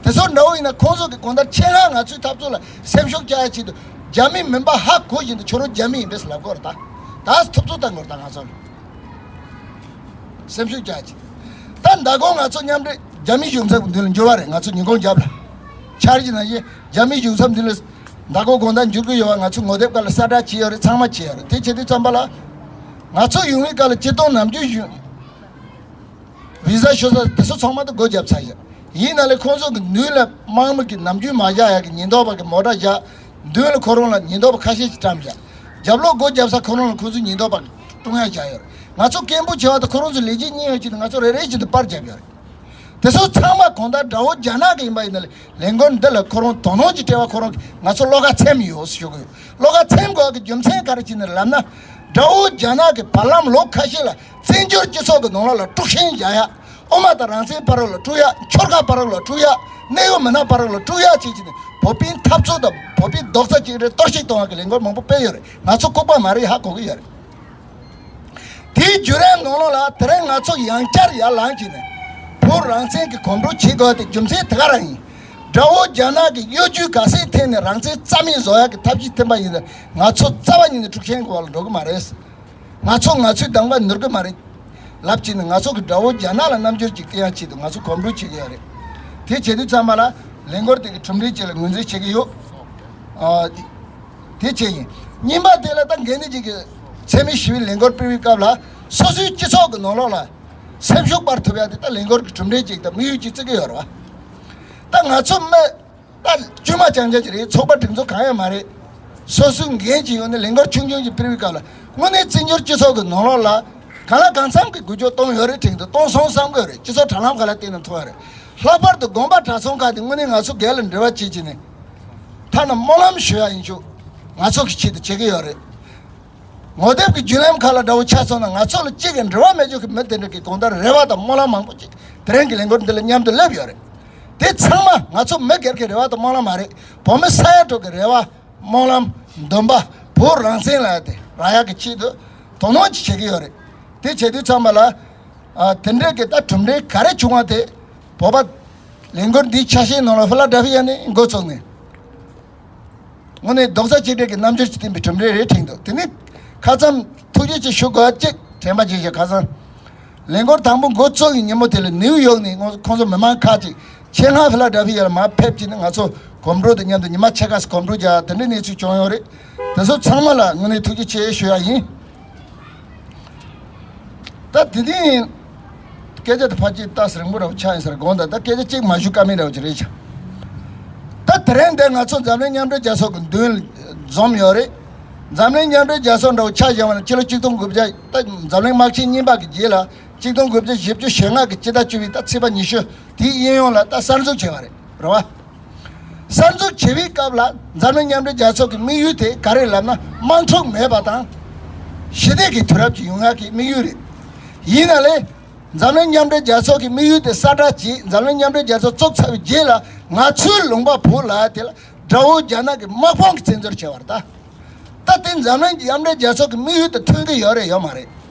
དེ་ཚོ་འདྲ་བོ་ཡིན་ན་ཁོང་ཚོ་གི་དགོང་དག་ཆེད་མངགས་ང་ཚོའི་འཐབ་རྩོད་ལ་སེམས་ཤུགས་རྒྱག་ཡ་ཆེད་དུ་རྒྱ་མི་མིན་པ་ཧ་གོ་བཞིན་དུ་ཁྱོད་རང་རྒྱ་མི་ཡིན་པས་ལབ་དགོས་རེད་ད། ད་འཐབ་རྩོད་བཏང་དགོས་རེད་ད་ང་ཚོ་ལ། སེམས་ཤུགས་རྒྱག་ཅིག། ད་མདང་དགོང་ང་ཚོ་མཉམ་འབྲེལ་རྒྱ་མི་གཞུང་ཚབ་མདུན་ལ་འབྱོར་བ་རེད། ང་ཚོ་ཉིན་གུང་རྒྱབ་ལ་འཆར་གཞི་ནང་བཞིན་རྒྱ་མི་གཞུང་ཚབ་མདུན་ལ་མདང་དགོང་དགོང་དག་འབྱོར་གི་ཡོད་པ། ང་ཚོ་ངོ་དེབ་སྒང་ལ་གསལ་བསྒྲགས་བྱས་ཡོད་རེད། ཚང་མ་བྱས་ཡོད་རེད། དེ་བྱེད་དུས་ཙམ་པ་ལ་ང་ཚོ་ཡོང་བའི་སྐབས་ལ་སྤྱིར་བཏང་ནམ་རྒྱུན་བཞིན་བི་ཟ་ཞུ་ས་དེ་ཚོ་ཚང་མ་དུ་སྒོ་བརྒྱབ་ཚར་ཡོད། ཡིན་ན་ལས་ཁོང་ཚོ་གི་མདུན་ལ་དམག་མི་གི་ནམ་རྒྱུན་མ་བཞག་ཡག་གི་ཉེན་རྟོག་པ་གི་མོ་ཊ་བཞག། མདུན་ལ་ཁོ་རང་ལ་ཉེན་རྟོག་པ་ཁ་ཤས་ཤིག་བཀྲམ་བཞག། རྒྱབ་ལོགས་སྒོ་བརྒྱབ་ས་ཁོ་རང་ལ་ཁོ་ཚོ་ཉེན་རྟོག་པ་ཀྲུང་དབྱང་བཞག་ཡོད་རེད། ང་ཚོ་སྐད་འབོད་བྱས་པ་དང་ཁོ་རང་ཚོ་ལས་བྱེད་གཉིས་ཡོད་ཅིག་ནི་ང་ཚོ་རེ་རེ་བཞིན་དུ་པར་བརྒྱབ་ཡོད་རེད། དེ་ཚོ་ཚང་མ་གང་ལྟར་དགྲ་བོ་རྒྱ་ནག་གི་ཡིན་པ་ཡིན་ན་ལས་ལས་འགུལ་འདི་ལ་ཁོ་རང་དོ་སྣང་གི་སྤྲད་པ་ཁོ་རང་གིས་ང་ཚོ་བློ་ཁ་ཚིམ་ཡོད་ཞུ་གི་ཡོད། བློ་ཁ་ཚིམ་དགོས་ཀྱི་རྒྱུ་མཚན་ག་རེ་བྱས་ནས་ལབ་ན། དགྲ་བོ་རྒྱ་ནག་གི་བར་ལམ་ལོ་ཁ་ཤས་ལ་བཙན་བྱོལ་སྤྱི་ཚོགས་ཀྱི་ནང་ལོགས་ལ་དཀྲུག་ཤིང་རྒྱག་ཡ། དབུ་མ་དང་རང་བཙན་བར་ལ་དཀྲུག་ཡ། ཆོལ་ཁ་བར་ལ་དཀྲུག་ཡ། གནད་ཡོད་མི་སྣ་བར་ལ་དཀྲུག་ཡ་བྱེད་ཀྱི་ནི་བོད་པའི་འཐབ་རྩོད་དང་བོད་པའི་རྡོག་རྩ་གཅིག་སྒྲིལ་གཏོར་བཤིག་གཏོང་བ་གི་ལས་འགུལ་མང་པོ་སྤེལ་ཡོད་རེད། ང་ཚོ་ལྐུགས་པ་མ་རེད། ཧ་གོ་གི་ཡོད་རེད། དེའི་བརྒྱུད་རིམ་ནང་ལོགས་ལ་དེ་རིང་ང་ཚོ་ཡང་བསྐྱར་ཡར་ལངས་ཀྱི་ནི་བོད་རང་བཙན་གྱི་གོམ་བགྲོད་བྱེད་དགོས་དེ་རྒྱུ་མཚན་དེ་ག་རང་ཡིན། དགྲ་བོ་རྒྱ་ནག་གི་གཡོ་ཇུས་ག་ཚད་འཐེན་ནས་རང་བཙན་རྩ་མེད་བཟོ་ཡག་གི་ཐབས་ཤེས་འཐེན་པ་ཡིན་ན་ང་ཚོ་རྩ་བ་ཉིད་ནས་དཀྲུག་ཤིང་གི་བར་ལ་འགྲོ་གི་མ་རེད། ང་ཚོ་ང་ཚོའི་གདམ་ག་ནོར་གི་མ་རེད། ལབ་ཀྱི་ནི་ང་ཚོ་གི་དགྲ་བོ་རྒྱ་ནག་ལ་རྣམ་འགྱུར་ཅིག་སྟོན་ཡག་ཆེད་དུ་ང་ཚོ་གོམ་བགྲོད་བྱེད་ཀྱི་ཡོད་རེད། དེ་བྱེད་དུས་ཙམ་པ་ལ་ལས་འགུལ་དེ་གི་གྲུབ་འབྲས་ཅིག་ལ་ངོས་འཛིན་བྱེད་ཀྱི་ཡོད། ཨ། དེ་བྱས་ཡིན། གཉིས་པ་དེ་ལ་ད་འགན་འདི་ཅིག་གི་འཚེ་མེད་ཞི་བའི་ལས་འགུལ་སྤེལ་བའི་སྐབས་ལ་སོ་སོའི་སྤྱི་ཚོགས་ཀྱི་ནང་ལོགས་ལ་སེམས་ཤུགས་སྤར་ཐུབ་ཡག་དེ་ད་ལས་འགུལ་གྱི་གྲུབ་འབྲས་ཅིག་དང་དམིགས་ཡུལ་ཅིག་བརྩི་གི་ཡོད་རེད་བ། ད་ང་ཚོ་མི་ད་དཀྱུས་མ་རྐྱང་རྐྱང་ཅིག་རེད། ཚོགས་པ་སྒྲིག་འཛུགས་གང་ཡང་མ་རེད། སོ་སོའི་འགན་ཅིག་ཡོད་ནས་ལས་འགུལ་ཆུང་ཆུང་ཅིག་སྤེལ་བའི་སྐབས་ལ་དངོས་གནས་བཙན་བྱོལ་སྤྱི་ཚོགས་ཀྱི་ནང་ལོགས་ལ་གང་ལ་གང་འཚམ་གྱི་འགུལ་སྐྱོད་གཏོང་ཡོད་རེད། དྲན་དུ་གཏོང་སོང་བསམ་གྱི་ཡོད་རེད། སྤྱི་ཚོགས་དྲ་ལམ་ཁག་ལ་བལྟས་ན་མཐོང་ཡོད་རེད། ལྷག་པར་དུ་དགོན་པ་གྲྭ་ཚང་ཁག་དེ་དངོས་གནས་ང་ཚོ་སྒེར་ལ་འབྲེལ་བ་བྱེད་ཀྱི་ནས་ཐ་ན་སྨོན་ལམ་ཞུ་ཡ་ཡིན་ཆོག་ང་ཚོ་གི་ཆེད་དུ་བྱེད་ཀྱི་ཡོད་རེད། ངོ་དེབ་ཀྱི་བརྒྱུད་ལམ་ཁག་ལ་འདྲ་བོ་ཆགས་སོང་ན་ང་ཚོ་ལ་གཅིག་གི་འབྲེལ་བ་མེད་ཆོག་གི་མི་དེ་འདྲ་གི་གང་ལྟར་རེ་བ་དང་སྨོན་ལམ་མང་པོ་ཅིག་དེ་རིང་གི་ལས་འགུལ་འདི་ལ་མཉམ་དུ་སླེབས་ཡོད་རེད། དེ་ཚང་མ་ང་ཚོ་མི་སྒེར་གྱི་རེ་བ་དང་སྨོན་ལམ་མ་རེད། བོད་མི་ས་ཡ་དྲུག་གི་རེ་བ། སྨོན་ལམ། འདུན་པ། བོད་རང་བཙན་ལ་དེ་རག་ཡག་གི་ཆེད་དུ་དོ་སྣང་ཅིག་བྱེད་ཀྱི་ཡོད་རེད། དེ་བྱེད་དུས་ཙམ་པ་ལ། ཨ། དེ་འདྲའི་གི་ད་གྲུབ་འབྲས་ག་རེ་བྱུང་བ་དེ་བོད་པ་ལས་འགུལ་འདིའི་ཆ་ཤས་ནང་ལ་ཧྥི་ལ་ཌེལ་ཧྥི་ཡ་ནས་འགོ་བཙུགས་ནས། དངོས་གནས་རྡོག་རྩ་གཅིག་སྒྲིལ་གྱི་རྣམ་འགྱུར་ཅིག་བསྟན་པའི་གྲུབ་འབྲས་རེད་དྲན་འདུག། དེ་ནི་ཁ་ཙམ་ཐུགས་རྗེ་ཆེ་ཞུ་དགོས་པ་གཅིག་དྲན་པ་བརྗེད་བཞག། ཁ་སང་ལས་འགུལ་དང་པོ་འགོ་བཙུགས་ཀྱི་ཉིན་མོ་དེ་ལ་ནིའུ་ཡོག་ནས་ཁོང་ཁོང་ཚོ་མི་མང་ཁག་ཅིག་ཆེད་མངགས་ཧྥི་ལ་ཌེལ་ཧྥི་ཡ་ལ་མར་ཕེབས་ཀྱིས་ནི་ང་ཚོ་གོམ་བགྲོད་དང་མཉམ་དུ་ཉི་མ་ཕྱེད་ཀ་ཙམ་གོམ་བགྲོད་རྒྱག་དེ་འདྲའི་གནས་ཚུལ་བྱུང་ཡོད་རེད། དེ་ཚོ་ཚང་མ་ལ་དངོས་གནས་ཐུགས་རྗེ་ཆེ་ཞུ་ཡ་ཡིན། ད་དེ་ནས་སྐད་ཆ་དེ་ཕལ་ཆེར་ཏོག་ཙམ་རིང་པོ་འདྲ་བོ་ཆགས་ཡིན་ས་རེད། དགོངས་དག། ད་སྐད་ཆ་གཅིག་མ་ཞུ་ཀ་མེད་འདྲ་བོ་ཅིག་རེད་ཤག། ད་དེ་རིང་འདིར་ང་ཚོ་འཛམ་གླིང་མཉམ་འབྲེལ་རྒྱལ་ཚོགས་ཀྱི་མདུན་འཛོམས་ཡོད་རེད། འཛམ་གླིང་མཉམ་འབྲེལ་རྒྱལ་ཚོགས་འདྲ་བོ་ཆ་བཞག་པ་ན་ཕྱི་ལོ་ཆིག་སྟོང་དགུ་བརྒྱ། ད་འཛམ་གླིང་དམག་ཆེན་གཉིས་པ་གི་རྗེས་ལ་ཆིག་སྟོང་དགུ་བརྒྱ་བཞི་བཅུ་ཞེ་ལྔ་གི་སྤྱི་ཟླ་བཅུ་པའི་ད་ཚེས་པ་ཉི་ཤུ་དེའི་གཡས་གཡོན་ལ་ད་གསར་འཛུགས་བྱས་པ་རེད། རེད་བ། གསར་འཛུགས་བྱེད་པའི་སྐབས་ལ་འཛམ་གླིང་མཉམ་འབྲེལ་རྒྱལ་ཚོགས་ཀྱི་དམིགས་ཡུལ་དེ་ག་རེ་ལབ་ན། དམག་འཁྲུག་མེད་པ་དང་ ཞི་བདེ་གི་དུས་རབས་ཅིག་ཡོང་ཡག་གི་དམིགས་ཡུལ་རེད། ཡིན་ན་ལས། འཛམ་གླིང་མཉམ་འབྲེལ་རྒྱལ་ཚོགས་ཀྱི་དམིགས་ཡུལ་དེ་གསལ་བསྒྲགས་བྱས། འཛམ་གླིང་མཉམ་འབྲེལ་རྒྱལ་ཚོགས་བཙུགས་ཚར་བའི་རྗེས་ལ་ང་ཚོའི་ལུང་པ་བོད་ལ་དེ་ལ་དགྲ་བོ་རྒྱ་ནག་གི་དམག་དཔུང་གིས་བཙན་འཛུལ་བྱས་པ་རེད་ད། ད་དེ་འཛམ་གླིང་མཉམ་འབྲེལ་རྒྱལ་ཚོགས་ཀྱི་དམིགས་ཡུལ་དང་མཐུན་གྱི་ཡོད་རེད་ཡོད་མ་རེད།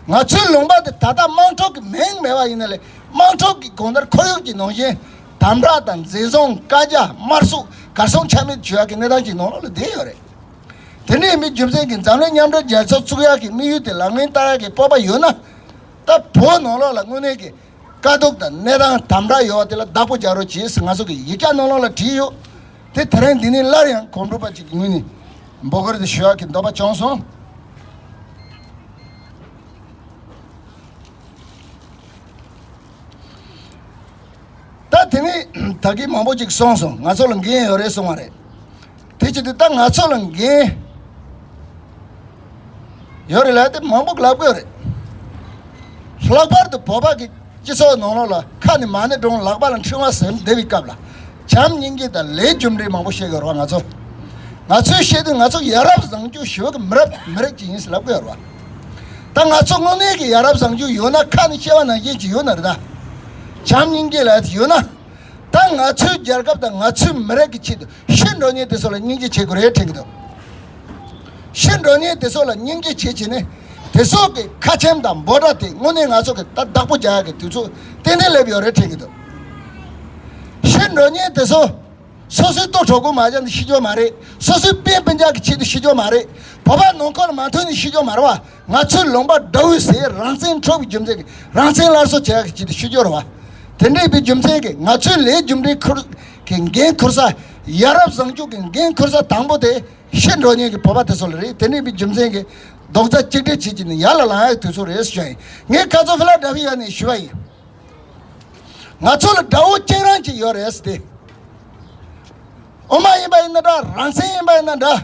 ང་ཚོའི་ལུང་པ་དེ་ད་ལྟ་དམངས་ཁྲོད་ཀྱི་མིང་མེད་པ་ཡིན་ན་ལས། དམངས་ཁྲོད་ཀྱི་གང་ལྟར་ཁོར་ཡུག་གི་ནང་བཞིན་དམ་དྲག་དང་འཛིན་བཟུང་བཀའ་རྒྱ་དམར་གསོད་གར་སོང་ཆ་མེད་བྱེད་ཡག་གི་གནས་སྟངས་ཅིག་ནང་ལོགས་ལ་བསྡད་ཡོད་རེད། དེ་འདྲ་ཡིན་པའི་རྒྱུ་མཚན་གྱིས་འཛམ་གླིང་མཉམ་འབྲེལ་རྒྱལ་ཚོགས་བཙུགས་ཡག་གི་དམིགས་ཡུལ་དེ་ལག་ལེན་བསྟར་ཡག་གི་སྤོབས་པ་ཡོད་ན། ད་བོད་ནང་ལོགས་ལ་དངོས་གནས་ཀྱི་དཀའ་སྡུག་དང་གནས་སྟངས་དམ་དྲག་ཡོད་པ་དེ་ལ་བདག་པོ་རྒྱག་རོགས་གྱིས་ཟེར་ང་ཚོ་གི་ཡིག་ཆ་ནང་ལོགས་ལ་བྲིས་ཡོད། དེ་དེ་རིང་འདི་ནས་སླར་ཡང་གོམ་བགྲོད་པ་ཅིག་གི་ངོས་ནས་འབོད་སྐུལ་དེ་ཞུ་ཡག་གི་འདོད་པ་བྱུང་སོང་། ད་དེ་ནས་ད་གིན་མང་པོ་ཅིག་གསུངས་སོང་། ང་ཚོ་ལ་འགན་ཡོད་རེད་གསུངས་པ་རེད། དེ་བྱེད་དུས་ད་ང་ཚོ་ལ་འགན་ཡོད་རེད་ལབ་དེ་མང་པོ་ལབ་དགོས་རེད། ལྷག་པར་དུ་བོད་པ་གི་སྤྱི་ཚོགས་ནང་ལོགས་ལ་ཁ་ནས་མ་ཎི་བགྲང་ལག་པ་ལ་འཕྲེང་བ་ཟིན་བསྡད་པའི་སྐབས་ལ། བྱམས་སྙིང་རྗེ་དང་ལས་རྒྱུ་འབྲས་མང་པོ་བཤད་དགོས་རེད་བ། ང་ཚོ་ང་ཚོས་བཤད་དུས་ང་ཚོ་ཡ་རབས་བཟང་སྤྱོད་ཞི་བ་གི་མི་རབས་མི་རིགས་ཅིག་ཡིན་ཟེར་ལབ་དགོས་རེད་བ། ད་ང་ཚོ་དངོས་གནས་ཀྱི་ཡ་རབས་བཟང་སྤྱོད་ཡོད་ན་ཁ་ནས་བཤད་པ་ནང་བཞིན་ཅིག་ཡོད་ན་རེད་ད། བྱམས་སྙིང་རྗེ་ལབ་ཡོད་ན། ད་ང་ཚོའི་རྒྱལ་ཁབ་དང་ང་ཚོའི་མི་རིགས་ཀྱི་ཆེད་དུ་ཤི་འགྲོ་མཁན་དེ་ཚོ་ལ་སྙིང་རྗེ་བྱེད་དགོས་རེད་དྲན་གྱི་འདུག་ཤི་འགྲོ་མཁན་དེ་ཚོ་ལ་སྙིང་རྗེ་བྱེད་བྱས་ནས་དེ་ཚོ་གི་ཁ་ཆེམས་དང་འབོད་སྒྲ་དེ་དངོས་གནས་ང་ཚོ་གི་ད་བདག་པོ་རྒྱག་ཡག་གི་དུས་ཚོད་ཏན་ཏན་སླེབས་ཡོད་རེད་དྲན་གྱི་འདུག་ཤི་འགྲོ་མཁན་དེ་ཚོ་སོ་སོའི་ལྟོ་གྲོགས་པོ་མ་བྱས་ནས་ཤི་རྒྱུ་མ་རེད། སོ་སོའི་སྤུན་སྤུན་ཀྱག་གི་ཆེད་དུ་ཤི་རྒྱུ་མ་རེད། བོད་པ་ནང་ཁུལ་ལ་མ་མཐུན་ནས་ཤི་རྒྱུ་མ་རེད་བ། ང་ཚོའི་ལུང་པ་དགྲ་བོས་ཟས་རང་བཙན་འཕྲོག་པའི་རྒྱུ་མཚན་གྱིས་རང་བཙན་སླར་གསོ་བྱེད་ཡག་གི་ཆེད་དུ་ཤི་རྒྱུ་རེད་བ། དེ་འདྲ་ཡིན་པའི་རྒྱུ་མཚན་གྱིས་ང་ཚོའི་ལས་རྒྱུ་འབྲས་ཁུར་གྱི་འགན་འཁུར་ས། ཡ་རབས་བཟང་སྤྱོད་ཀྱི་འགན་འཁུར་ས་དང་པོ་དེ་ཤི་འགྲོ་མཁན་གྱི་བོད་པ་དེ་ཚོ་ལ་རེད། དེ་འདྲ་ཡིན་པའི་རྒྱུ་མཚན་གྱིས་རྡོག་རྩ་གཅིག་སྒྲིལ་བྱེད་ཀྱི་ནི་ཡར་ལ་ལངས་ཡག་དུས་ཚོད་རེད་ཞུ་ཡ་ཡིན། ངས་ཁ་ཚོ་ཕི་ལ་ཌེལ་ཕི་ཡ་ནས་ཞུ་བ་ཡིན། ང་ཚོ་ལ་དགྲ་བོ་གཅིག་རང་གཅིག་ཡོད་རེད་ཟེར་ཏེ། དབུ་མ་ཡིན་པ་ཡིན་ན་འདྲ། རང་བཙན་ཡིན་པ་ཡིན་ན་འདྲ།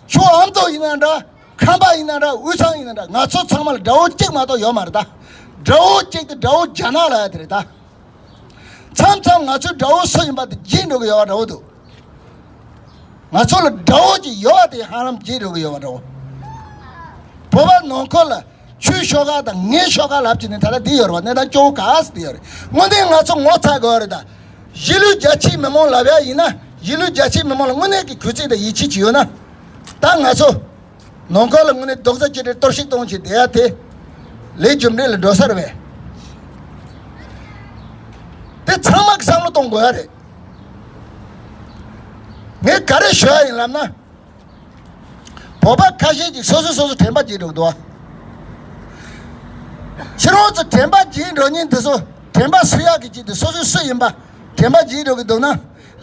ཆུ་ཨ་མདོ་ཡིན་ན་འདྲ། ཁམས་པ་ཡིན་ན་འདྲ། དབུས་གཙང་ཡིན་ན་འདྲ། ང་ཚོ་ཚང་མ་ལ་དགྲ་བོ་གཅིག་མ་གཏོགས་ཡོད་མ་རེད་ད། དགྲ་བོ་གཅིག་དེ་དགྲ་བོ་རྒྱ་ནག་ལབ་ཡ་དེ་རེད་ད། མཚམས་མཚམས་ང་ཚོའི་དགྲ་བོ་སུ་ཡིན་པ་དེ་བརྗེད་འགྲོ་གི་ཡོད་པ་འདྲ་བོ་འདུག་ང་ཚོ་ལ་དགྲ་བོ་གཅིག་ཡོད་པ་དེ་ཧ་ལམ་བརྗེད་འགྲོ་གི་ཡོད་པ་འདྲ་བོ། བོད་པ་ནང་ཁུལ་ལ་ཁྱོའི་ཤོག་ཁག་དང་ངའི་ཤོག་ཁག་ལབ་ཀྱི་ནི་ད་ལྟ་འདི་ཡོད་རེད་བ། གནས་སྟངས་སྐྱོ་བོ་ག་ཚོད་འདི་ཡོད་རེད། དངོས་གནས་ང་ཚོ་ངོ་ཚ་དགོས་རེད་ད། གཞིས་ལུས་རྒྱ་ཆེའི་མི་མང་ལབ་ཡ་ཡིན་ན། གཞིས་ལུས་རྒྱ་ཆེའི་མི་མང་ལ་དངོས་གནས་ཀྱི་གུས་བརྩི་དང་ཡིད་ཆེས་ཅིག་ཡོད་ན། ད་ང་ཚོ་ནང་ཁུལ་ལ་དངོས་གནས་རྡོག་རྩ་གཅིག་སྒྲིལ་གཏོར་བཤིག་གཏོང་བྱེད་བསྡད་ཡ་དེ་ལས་རྒྱུ་འབྲས་ལ་འགྲོ་ས་རེད་པས། དེ་ཚང་མ་གི་བསམ་བློ་གཏོང་དགོས་ཡ་རེད། ངས་ག་རེ་ཞུ་ཡ་ཡིན་ལབ་ན། བོད་པ་ཁ་ཤས་ཀྱིས་སོ་སོས་སོ་སོ་དྲན་པ་བརྗེད་འགྲོ་གི་འདུག་བ། ཁྱེད་རང་ཚོ་དྲན་པ་བརྗེད་འགྲོ་མཁན་དེ་ཚོ་དྲན་པ་གསོ་ཡག་གི་ཆེད་དུ་སོ་སོས་སུ་ཡིན་པ་དྲན་པ་བརྗེད་འགྲོ་གི་འདུག་ན།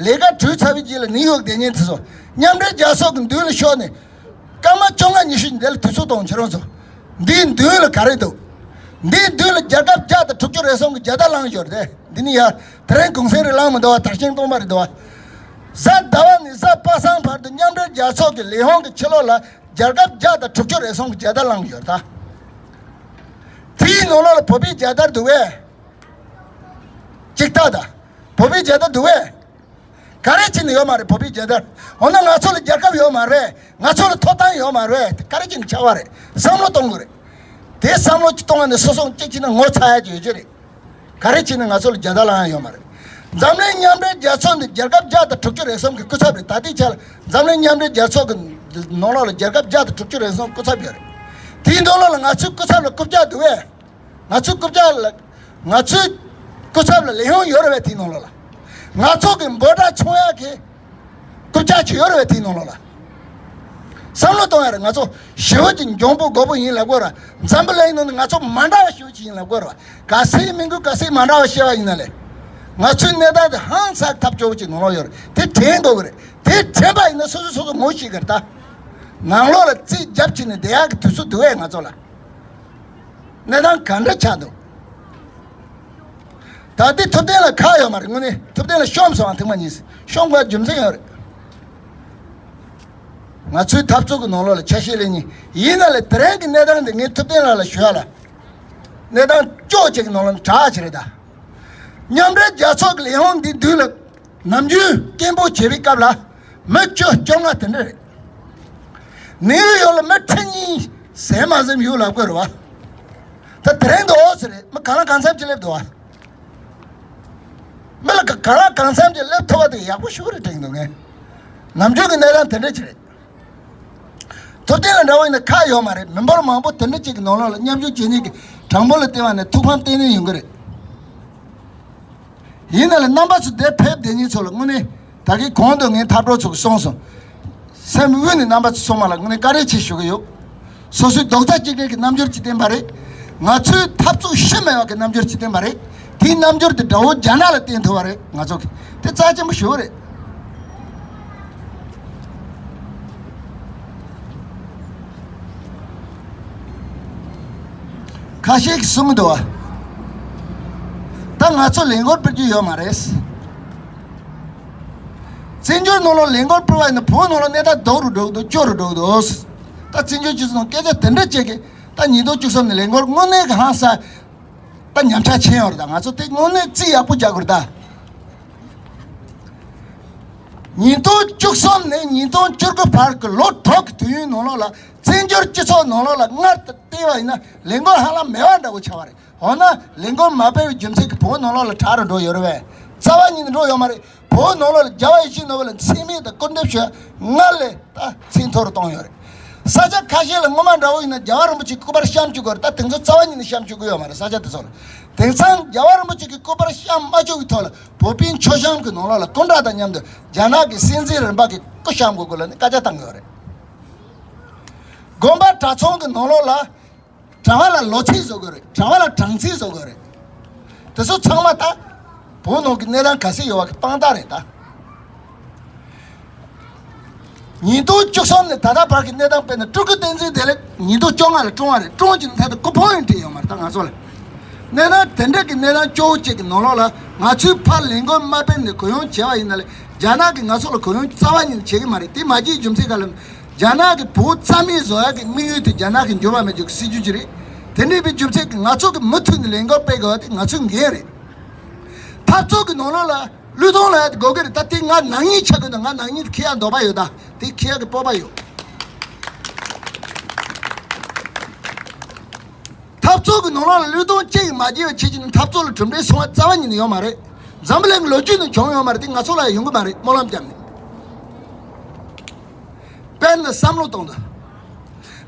ལས་ཀ་གྲོལ་ཚར་བའི་རྗེས་ལ་ནིའུ་ཡོག་བསྡད་མཁན་དེ་ཚོ་མཉམ་འབྲེལ་རྒྱལ་ཚོགས་ཀྱི་མདུན་ལ་ཤོག་ནས། སྐར་མ་བཅོ་ལྔ་ཉི་ཤུ་འདི་ལ་དུས་ཚོད་གཏོང་། ཁྱེད་རང་ཚོ། འདིའི་མདུན་ལ་ག་རེ་འདུག་འདིའི་མདུན་ལ་རྒྱལ་ཁབ་བརྒྱ་དང་དྲུག་ཅུ་རེ་ཟུང་གི་རྒྱལ་དར་བསླངས་ཡོད་རེད། འདི་ནི་ཡ་དེ་རིང་གུང་སེང་རེ་བསླངས་མི་འདུག་བ། དར་ཤིང་སྟོང་པ་རེད་འདུག་བ། གཟའ་ཟླ་བ་ནས་གཟའ་པ་སངས་བར་དུ་མཉམ་འབྲེལ་རྒྱལ་ཚོགས་ཀྱི་ལས་ཁུངས་ཀྱི་ཕྱི་ལོགས་ལ་རྒྱལ་ཁབ་བརྒྱ་དང་དྲུག་ཅུ་རེ་ཟུང་གི་རྒྱལ་དར་བསླངས་ཡོད་རེད་ད། དེའི་ནང་ལོགས་ལ་བོད་པའི་རྒྱལ་དར་འདུག་བས། གཅིག་ལྟ་ད། བོད་པའི་རྒྱལ་དར་འདུག་བས། ག་རེ་བྱས་ནས་ཡོད་མ་རེད། བོད་པའི་རྒྱལ་དར། འོ་ན་ང་ཚོ་ལ་རྒྱལ་ཁབ་ཡོད་མ་རེད། ང་ཚོ་ལ་ཐོབ་ཐང་ཡོད་མ་རེད། ག་རེ་བྱས་ནས་ཆགས་པ་རེད། བསམ་བློ་གཏོང་དགོས་རེད། དེ་བསམ་བློ་གཏོང་བ་ནི་སོ་སོ་གཅིག་བྱས་ན་ངོ་ཚ་ཡ་ཡོད་རྒྱུ་རེད། ག་རེ་བྱས་ནས་ང་ཚོ་ལ་རྒྱལ་དར་བསླངས་ཡ་ཡོད་མ་རེད། འཛམ་གླིང་མཉམ་འབྲེལ་རྒྱལ་ཚོགས་འདི་རྒྱལ་ཁབ་བརྒྱ་དང་དྲུག་ཅུ་རེ་གསུམ་གྱི་སྐུ་ཚབ་རེད། ད་ལྟའི་ཆ་ལ་འཛམ་གླིང་མཉམ་འབྲེལ་རྒྱལ་ཚོགས་ཀྱི་ནང་ལོགས་ལ་རྒྱལ་ཁབ་བརྒྱ་དང་དྲུག་ཅུ་རེ་གསུམ་སྐུ་ཚབ་ཡོད་རེད། དེའི་ནང་ལོགས་ལ་ང་ཚོའི་སྐུ་ཚབ་ལ་རྐུབ་བཀྱག་འདུག་བས། ང་ཚོའི་རྐུབ་བཀྱག་ལ། ང་ཚོའི་སྐུ་ཚབ་ལ་ལས་ཁུངས་ཡོད་རེད་བས། དེའི་ནང་ལོགས་ལ་ང་ཚོ་གི་འབོད་སྒྲ་མཆོང་ཡག་གི་རྐུབ་བཀྱག་ཅིག་ཡོད་རེད་བས། དེའི་ནང་ལོགས་ལ་བསམ་བློ་གཏོང་ཡ་རེད། ང་ཚོ་ཞི་བ་གི་འཇོན་པོ་རྒོད་པོ་ཡིན་ལབ་དགོས་ར། འཛམ་བུ་གླིང་ནང་ནས་ང་ཚོ་མ་འདྲ་བ་ཞི་བ་ཅིག་ཡིན་ལབ་དགོས་ར། ག་སེ་མི་འགུལ་ག་སེ་མ་འདྲ་བ་ཤེས་པ་ཡིན་ན་ལས། ང་ཚོའི་གནས་སྟངས་དེ་ཧང་སང་ཐབས་སྐྱོ་བོ་ཅིག་ནང་ལོགས་ཡོད་རེད། དེ་དྲན་དགོས་གི་རེད། དེ་དྲན་པ་ཡིན་ན་སོ་སོ་སོ་སོ་ངོ་ཤེས་གི་རེད་ད། ནང་ལོགས་ལ་རྩིས་རྒྱབ་བྱས་ནས་བསྡད་ཡག་གི་དུས་ཚོད་འདུག་བས་ང་ཚོ་ལ། གནས་སྟངས་ག་འདྲ་ཆགས་འདུག་ད་ལྟའི་ཐུབ་བསྟན་ལ་ཁག་ཡོད་མ་རེད། དངོས་གནས་ཐུབ་བསྟན་ལ་ཤོམ་སོང་བ་ཐེངས་མ་གཉིས། ཤོམ་དགོས་རྒྱུ་མཚན་ཡོད་རེད། ང་ཚོའི་འཐབ་རྩོད་ཀྱི་ནང་ལོགས་ལ་ཆ་ཤས་ལེན་མཁན་ཡིན་ན་ལས། དེ་རིང་གི་གནས་སྟངས་འདི་ངས་ཐུབ་བསྟན་ལགས་ལ་ཞུ་ཡ་ལ། གནས་སྟངས་སྐྱོ་ཅིག་གི་ནང་ལ་དྲག་ཅིག་རེད་ད། མཉམ་འབྲེལ་རྒྱལ་ཚོགས་ཀྱི་ལས་ཁུངས་འདི་མདུན་ལ། ནམ་རྒྱུན་སྐད་འབོད་བྱེད་པའི་སྐབས་ལ་མི་བཅུ་བཅོ་ལྔ་དེ་འདྲ་རེད། ནིའུ་ཡོག་ལ་མི་ཁྲི་གཉིས་ཟིན་མ་ཟིན་ཡོད་ལབ་དགོས་རེད་བ། ད་དེ་རིང་འདུག་ཟེར་རེད། མི་གང་ལ་གང་འཚམ་ཅིག་སླེབས་འདུག་བ། མི་ལ་ག་གང་ལ་གང་འཚམ་ཅིག་སླེབས་ཐུབ་པ་དེ་ཡག་པོ་ཞེ་པོ་རེད་དྲན་གྱི་འདུག་ངས། ནམ་རྒྱུན་གྱི་གནས་སྟངས་དེ་འདྲ་ཅིག་རེད། ཐུབ་བསྟན་ལ་འདྲ་བོ་ཡིན་ན་ཁག་ཡོད་མ་རེད། མི་འབོར་མང་པོ་དེ་འདྲ་ཅིག་གི་ནང་ལོགས་ལ་མཉམ་ཞུགས་བྱེད་མཁན་གྱི་གྲངས་འབོར་ལ་བལྟས་པ་ནས་ཐུགས་ཕམ་གཏན་ནས་ཡོང་གི་རེད། ཡིན་ན་ལ་རྣམ་པ་ཚོ་འདིར་ཕེབས་བསྡད་མཁན་ཚོ་ལ་དངོས་གནས་ད་གིན་གོང་དུ་ངས་འཐབ་གྲོགས་ཚོ་གིས་གསུངས་སོང་། སེམས་དབུས་ནས་རྣམ་པ་ཚོ་ཚང་མ་ལ་དངོས་གནས་བཀའ་དྲིན་ཆེ་ཞུ་གི་ཡོད། སོ་སོའི་རྡོག་རྩ་གཅིག་སྒྲིལ་གྱི་རྣམ་འགྱུར་ཅིག་བསྟན་པ་རེད། ང་ཚོའི་འཐབ་རྩོད་ཤི་མེད་པ་གི་རྣམ་འགྱུར་ཅིག་བསྟན་པ་རེད། དེའི་རྣམ་འགྱུར་དེ་དགྲ་བོ་རྒྱ་ནག་ལ་བསྟན་ཐུབ་པ་རེད། ང་ཚོ་གིས་དེ་རྩ་ཆེན་པོ་ཞེ་པོ་རེད། ཁ་ཤས་ཀྱིས་གསུང་གི་འདུག་བ། ད་ང་ཚོ་ལས་འགུལ་སྤེལ་རྒྱུ་ཡོད་མ་རེད། བཙན་བྱོལ་ནང་ལོགས་ལས་འགུལ་སྤེལ་བ་ཡིན་ན་བོད་ནང་ལོགས་གནས་སྟངས་སྡུག་རུ་འགྲོ་གི་འདུག་སྐྱོ་རུ་འགྲོ་གི་འདུག་ད་བཙན་བྱོལ་སྤྱི་ཚོགས་ནང་སྐད་ཆ་དེ་འདྲ་བྱེད་ཀྱི། ད་ཉིས་སྟོང་བཅུ་གསུམ་ནས་ལས་འགུལ་དངོས་གནས་ཀྱི་ཧང་སང་ད་ཉམས་ཆག་ཕྱིན་ཡོད་རེད། ད་ང་ཚོ་དེ་དངོས་གནས་རྩིས་ཡག་པོ་རྒྱག་དགོས་རེད་ད། ཉིས་སྟོང་བཅུ་གསུམ་ནས་ཉིས་སྟོང་བཅུ་དགུ་བར་གྱི་ལོ་དྲུག་གི་དུས་ཡུན་ནང་ལོགས་ལ་བཙན་བྱོལ་སྤྱི་ཚོགས་ནང་ལོགས་ལ་སྔར་དང་བལྟས་པ་ཡིན་ན་ལས་འགུལ་ཧ་ལམ་མེད་པ་འདྲ་བོ་ཆགས་པ་རེད། འོ་ན་ལས་འགུལ་མ་སྤེལ་བའི་རྒྱུ་མཚན་གྱིས་བོད་ནང་ལོགས་ལ་དྲག་རུ་འགྲོ་ཡོད་རེད་པས། རྩ་བ་ཉིད་ནས་འགྲོ་ཡོད་མ་རེད། བོད་ནང་ལོགས་ལ་རྒྱལ་བ་ཡིད་བཞིན་ནོར་བུ་ལ་མཚན་སྨད་དང་སྐུར་འདེབས་ཞུ་ཡ་སྔར་ལས་ད་ཚད་མཐོ་རུ་བཏང་ཡོད་རེད། ས་ཆ་ཁ་ཤས་ལ་སྔོན་མ་འདྲ་བོ་ཡིན་ན་རྒྱལ་བ་རིན་པོ་ཆེའི་སྐུ་པར་བཤམས་བཅུག་གི་ཡོད་རེད། ད་དེང་ཚོ་རྩ་བ་ཉིད་ནས་བཤམས་བཅུག་གི་ཡོད་མ་རེད། ས་ཆ་དེ་ཚོ་ལ། དེང་སང་རྒྱལ་བ་རིན་པོ་ཆེ་གི་སྐུ་པར་བཤམས་མ་བཅུག་གི་ཐོག་ལ་བོད་པའི་མཆོད་བཤམས་ཀྱི་ནང་ལོགས་ལ་སྐུ་འདྲ་དང་མཉམ་དུ་རྒྱ་ནག་གི་སྲིད་འཛིན་རིམ་པ་གི་སྐུ་བཤམས་དགོས་དགོས་ལབ་ནས་བཀའ་རྒྱ་བཏང་གི་ཡོད་རེད། དགོན་པ་གྲྭ་ཚང་གི་ནང་ལོགས་ལ་གྲྭ་པ་ལ་ལོ་ཚིགས་བཟོ་དགོས་རེད། གྲྭ་པ་ལ་གྲངས་ཚིགས་བཟོ་དགོས་རེད། དེ་ཚོ་ཚང་མ་ད་བོད་ནང་གི་གནས་སྟངས་ག་ཚོད་ཡོད་པ་གི་དཔང་རྟགས་རེད་ད། ཉིས་སྟོང་བཅུ་གསུམ་ནས་ད་ལྟ་བར་གྱི་གནས་སྟངས་དཔེར་ན་སྤྲུལ་སྐུ་བསྟན་འཛིན་བདེ་ལེགས་ཉིས་སྟོང་བཅོ་ལྔ་ལ་བཀྲོངས་པ་རེད། བཀྲོངས་ཀྱི་ནི་ད་ལྟ་སྐུ་ཕུང་ཡང་བྲིས་ཡོད་མ་རེད་ད་ང་ཚོ་ལ། གནས་སྟངས་དེ་འདྲ་གི་གནས་སྟངས་སྐྱོ་བོ་ཅིག་གི་ནང་ལོགས་ལ་ང་ཚོས་ཕར་ལས་འགུལ་མ་སྤེལ་ནས་གུ་ཡངས་བྱས་པ་ཡིན་ན་ལས་རྒྱ་ནག་གིས་ང་ཚོ་ལ་གུ་ཡངས་རྩ་བ་ཉིད་ནས་བྱེད་ཀྱི་མ་རེད། དེ་མ་བྱེད་རྒྱུ་མཚན་ག་ལ་རྒྱ་ནག་གིས་བོད་རྩ་མེད་བཟོ་ཡག་གི་དམིགས་ཡུལ་དེ་རྒྱ་ནག་གི་འགྱུར་བ་མེད་རྒྱུ་གི་སྲིད་ཇུས་ཅིག་རེད། དེ་འདྲའི་བའི་རྒྱུ་མཚན་གྱིས་ང་ཚོ་གི་མུ་མཐུད་ནས་ལས་འགུལ་སྤེལ་དགོས་པ་དེ་ང་ཚོའི་འགན་རེད། འཐབ་རྩོད་ཀྱི་ནང་ལོགས་ལ་བློས་གཏོང་ལ་ཡ་དགོས་ཀྱི་རེད། ད་དེ་ང་ནག་ཉེས་ཆགས་ཀྱི་འདུག་ང་ནག་ཉེས་དེ་འཁྱེར་ཡ་འདོད་པ་ཡོད། ད་དེ་འཁྱེར་ཡ་གི་སྤོབས་པ་ཡོད། འཐབ་རྩོད་ཀྱི་ནང་ལོགས་ལ་བློས་གཏོང་གཅིག་མ་བྱས་པ་ཆེད་ཀྱི་འཐབ་རྩོད་ལ་གྲུབ་འབྲས་སོང་བ་རྩ་བ་ཉིད་ནས་ཡོད་མ་རེད། འཛམ་བུ་གླིང་གི་ལོ་རྒྱུས་ནང་བྱུང་ཡོད་མ་རེད། དེ་ང་ཚོ་ལ་ཡང་ཡོང་གི་མ་རེད། སྨོན་ལམ་བརྒྱབ་ནས། དཔེར་ན་བསམ་བློ་གཏོང་དང་།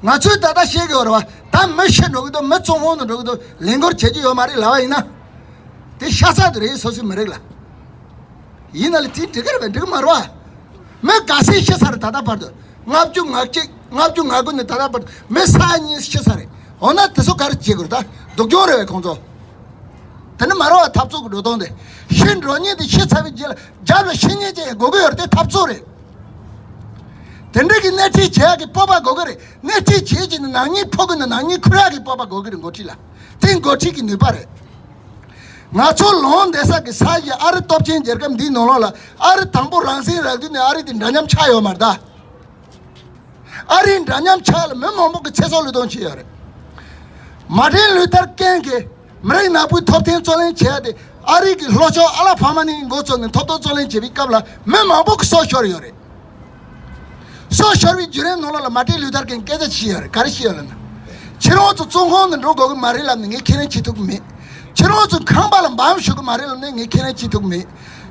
ང་ཚོས་ད་ལྟ་བཤད་ཀྱི་ཡོད་རེད་བ། ད་མི་ཤི་འགྲོ་གི་འདུག་མི་བཙོན་ཁང་དུ་འགྲོ་གི་འདུག་ལས་འགུལ་བྱེད་ཀྱི་ཡོད་མ་རེད་ལབ་པ་ཡིན་ན། དེ་ཤ་ཚ་དེ་རེད། སོ་སོའི་མི་རིགས་ལ། ཡིན་ན་ལས་དེ་འགྲིག་གི་རེད་པས། འགྲིག་གི་མ་རེད་བ། མི་ག་ཚད་ཤི་ཚར་རེད། ད་ལྟ་བར་དུ་ལྔ་བཅུ་ང་གཅིག་ལྔ་བཅུ་ང་དགུ་ནས་ད་ལྟ་བར་དུ་མི་ས་ཡ་གཉིས་ཤི་ཚར་རེད། འོ་ན་དེ་ཚོ་ག་རེ་བྱེད་དགོས་རེད། ད་སྡུག་གྱོང་རེད་པས་ཁོང་ཚོ། དེ་ནི་མ་རེད་བ། འཐབ་རྩོད་ཀྱི་འགྲོ་སྟངས་དེ། ཤི་འགྲོ་མཁན་དེ་ཤི་ཚར་བའི་རྗེས་ལ་རྒྱབ་ལ་ཤི་མཁན་ཅིག་དགོས་ཀྱི་ཡོད་རེད། དེ་འཐབ་རྩོད་རེད། དེ་འདྲ་གི་སྣེ་ཁྲིད་བྱེད་ཡག་གི་སྤོབས་པ་དགོས་ཀྱི་རེད། སྣེ་ཁྲིད་བྱེད་ཀྱི་ནི་ནག་ཉེས་ཕོག་གི་ནི་ནག་ཉེས་འཁུར་ཡག་གི་སྤོབས་པ་དགོས་ཀྱི་རེད། འགོ་ཁྲིད་ལ། དེ་འགོ་ཁྲིད་ཀྱི་ནུས་པ་རེད། ང་ཚོ་ལོང་བསྡད་ས་གི་ས་གཞི་ཨ་རི་སྟོབས་ཆེན་རྒྱལ་ཁབ་འདིའི་ནང་ལོགས་ལ་ཨ་རི་དང་པོ་རང་བཙན་རག་དུས་ནས་ཨ་རི་དེ་འདྲ་མཉམ་ཆགས་ཡོད་མ་རེད་ད། ཨ་རི་འདྲ་མཉམ་ཆགས་ལ་མི་མང་པོ་གི་ཚེ་སྲོག་བློས་གཏོང་བྱས་ཡོད་རེད། མར་ཊིན་ལུ་ཐར་ཀིང་གིས་མི་རིགས་ནག་པོའི་ཐོབ་ཐང་རྩོད་ལེན་བྱས་ཏེ་ཨ་རི་གི་ལྷོ་ཕྱོགས་ཨ་ལ་བྷ་མ་ནས་འགོ་བཙུགས་ནས་ཐོབ་ཐང་རྩོད་ལེན་བྱེད་པའི་སྐབས་ལ་མི་མང་པོ་གི་སྲོག་ཤོར་ཡོད་རེད། སྲོག་ཤོར་བའི་བརྒྱུད་རིམ་ནང་ལོགས་ལ་མར་ཊིན་ལུ་ཐར་ཀིང་སྐད་ཆ་བཤད་ཡོད་རེད། ག་རེ་བཤད་ཡོད་ལབ་ན། ཁྱེད་རང་ཚོ་བཙོན་ཁང་ནང་འགྲོ་དགོས་ཀྱི་མ་རེད་ལབ་ནས་ངས་ཁས་ལེན་བྱེད་ཐུབ་ཀྱི་མེད། ཁྱེད་རང་ཚོ་ཁང་པ་ལ་འབམ་ཞུགས་ཀྱི་མ་རེད་ལབ་ནས་ངས་ཁས་ལེན་བྱེད་ཐུབ་ཀྱི་མེད།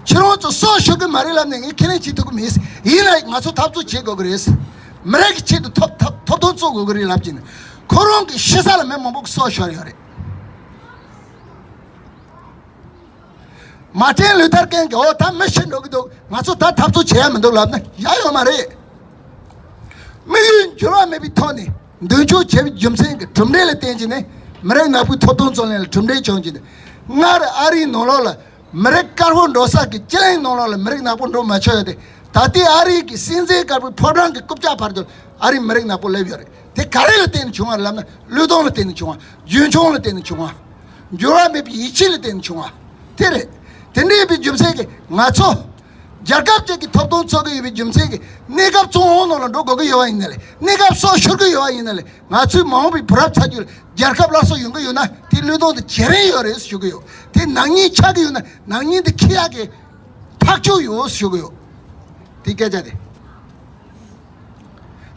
ཁྱེད་རང་ཚོ་སྲོག་ཤོར་གྱི་མ་རེད་ལབ་ནས་ངས་ཁས་ལེན་བྱེད་ཐུབ་ཀྱི་མེད། ཡིན་ན་ང་ཚོ་འཐབ་རྩོད་བྱེད་དགོས་ཀྱི་རེད། མི་རིགས་ཀྱི་ཆེད་དུ་ཐོབ་ཐོབ་ཐོབ་ཐང་རྩོད་དགོས་ཀྱི་རེད་ལབ་ཀྱིན། ཁོ་རང་གི་ཤི་ས་ལ་མི་མང་པོ་གི་སྲོག་ཤོར་ཡོད་རེད། མར་ཊིན་ལུ་ཐར་ཀིང་གིས་འོ་ད་མི་ཤི་འགྲོ་གི་འདུག་ང་ཚོ་ད་འཐབ་རྩོད་བྱེད་ཡ་མི་འདུག་ལབ་ན་ཡ་ཡོད་མ་རེད། དམིགས་ཡུལ་འགྱུར་བ་མེད་པའི་ཐོག་ནས་མདུན་སྐྱོད་བྱས་པའི་རྒྱུ་མཚན་གྱི་གྲུབ་འབྲས་ལ་བརྟེན་བྱས་ནས་མི་རིགས་ནག་པོའི་ཐོབ་ཐང་རྩོད་ལེན་ལ་གྲུབ་འབྲས་བྱུང་བྱས་ནས་སྔར་ཨ་རིའི་ནང་ལོགས་ལ་མི་རིགས་དཀར་པོ་འགྲོ་ས་གི་སྤྱི་གླིང་ནང་ལོགས་ལ་མི་རིགས་ནག་པོ་འགྲོ་མ་ཆོག་ཡ་དེ་ད་ལྟའི་ཨ་རི་གི་སྲིད་འཛིན་དཀར་པོའི་ཕོ་བྲང་གི་རྐུབ་བཀྱག་བར་དུ་ཨ་རིའི་མི་རིགས་ནག་པོ་སླེབས་ཡོད་རེད། དེ་ག་རེ་ལ་བརྟེན་ནས་བྱུང་བ་རེད་ལབ་ན་བློས་གཏོང་ལ་བརྟེན་ནས་བྱུང་བ། རྒྱུན་འཁྱོངས་ལ་བརྟེན་ནས་བྱུང་བ། འགྱུར་བ་མེད་པའི་ཡིད་ཆེས་ལ་བརྟེན་ནས་བྱུང་བ། དེ་རེད། དེ་འདྲ་ཡིན་པའི་རྒྱུ་མཚན་གྱིས་ང་ཚོ་རྒྱལ་ཁབ་ཅིག་གི་ཐོབ་ཐང་རྩོད་ཀྱི་ཡོད་པའི་རྒྱུ་མཚན་གྱིས་གནས་སྐབས་བཙོན་འོག་ནང་ལ་འགྲོ་དགོས་ཀྱི་ཡོད་པ་ཡིན་ན་ལས་གནས་སྐབས་སྲོག་ཤོར་གྱི་ཡོད་པ་ཡིན་ན་ལས་ང་ཚོའི་མ་འོངས་པའི་བུ་རབས་ཚ་རྒྱུད་ལ་རྒྱལ་ཁབ་སླར་གསོ་ཡོང་གི་ཡོད་ན་དེ་བློས་གཏོང་དེ་བྱེད་རིན་ཡོད་རེད་ཞུ་གི་ཡོད། དེ་ནག་ཉེས་ཆགས་ཀྱི་ཡོད་ན་ནག་ཉེས་དེ་འཁྱེར་ཡག་གི་ཐག་གཅོད་ཡོད་ཞུ་གི་ཡོད། དེ་སྐད་ཆ་དེ།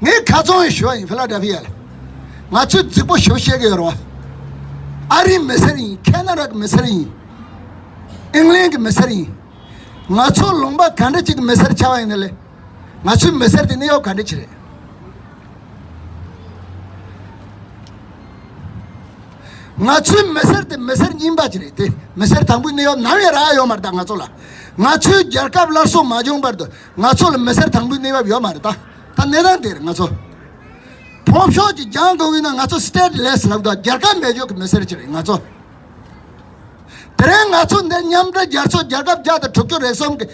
ངས་ཁ་ཚོན་ཞུ་བ་ཡིན། ཕི་ལ་ཌེལ་ཕི་ཡ་ལ་ང་ཚོས་རྫིག་པོ་ཞིག་བཤད་ཀྱི་ཡོད་རེད་བ། ཨ་རིའི་མི་སེར་ཡིན། ཁེ་ན་ཌ་གི་མི་སེར་ཡིན། ཨིང་ལན་གྱི་མི་སེར་ཡིན། ང་ཚོ་ལུང་པ་ག་འདྲ་ཅིག་གི་མི་སེར་ཆགས་པ་ཡིན་ན་ལས། ང་ཚོའི་མི་སེར་དེ་གནས་བབ་ག་འདྲ་ཅིག་རེད། ང་ཚོའི་མི་སེར་དེ་མི་སེར་རྙིང་པ་ཅིག་རེད་དེ། མི་སེར་དང་པོའི་གནས་བབ་ནམ་ཡང་རག་ཡོད་མ་རེད། ད་ང་ཚོ་ལ། ང་ཚོའི་རྒྱལ་ཁབ་སླར་གསོ་མ་བྱུང་བར་དུ་ང་ཚོ་ལ་མི་སེར་དང་པོའི་གནས་བབ་ཡོད་མ་རེད། ད་ད་གནས་སྟངས་དེ་རེད། ང་ཚོ་ཕོ་ཤོག་ཅིག་རྒྱག་དགོས་ཀྱི་ན་ང་ཚོ་སི་ཊེ་ཊི་ལེ་སི་ལབ་འདུག་རྒྱལ་ཁབ་མེད་ཆོག་གི་མི་སེར་ཅིག་རེད་ང་ཚོ། དེ་རིང་ང་ཚོ་འདིར་མཉམ་འབྲེལ་རྒྱལ་ཚོགས་རྒྱལ་ཁབ་བརྒྱ་དང་དྲུག་ཅུ་རེ་གསུམ་གྱི་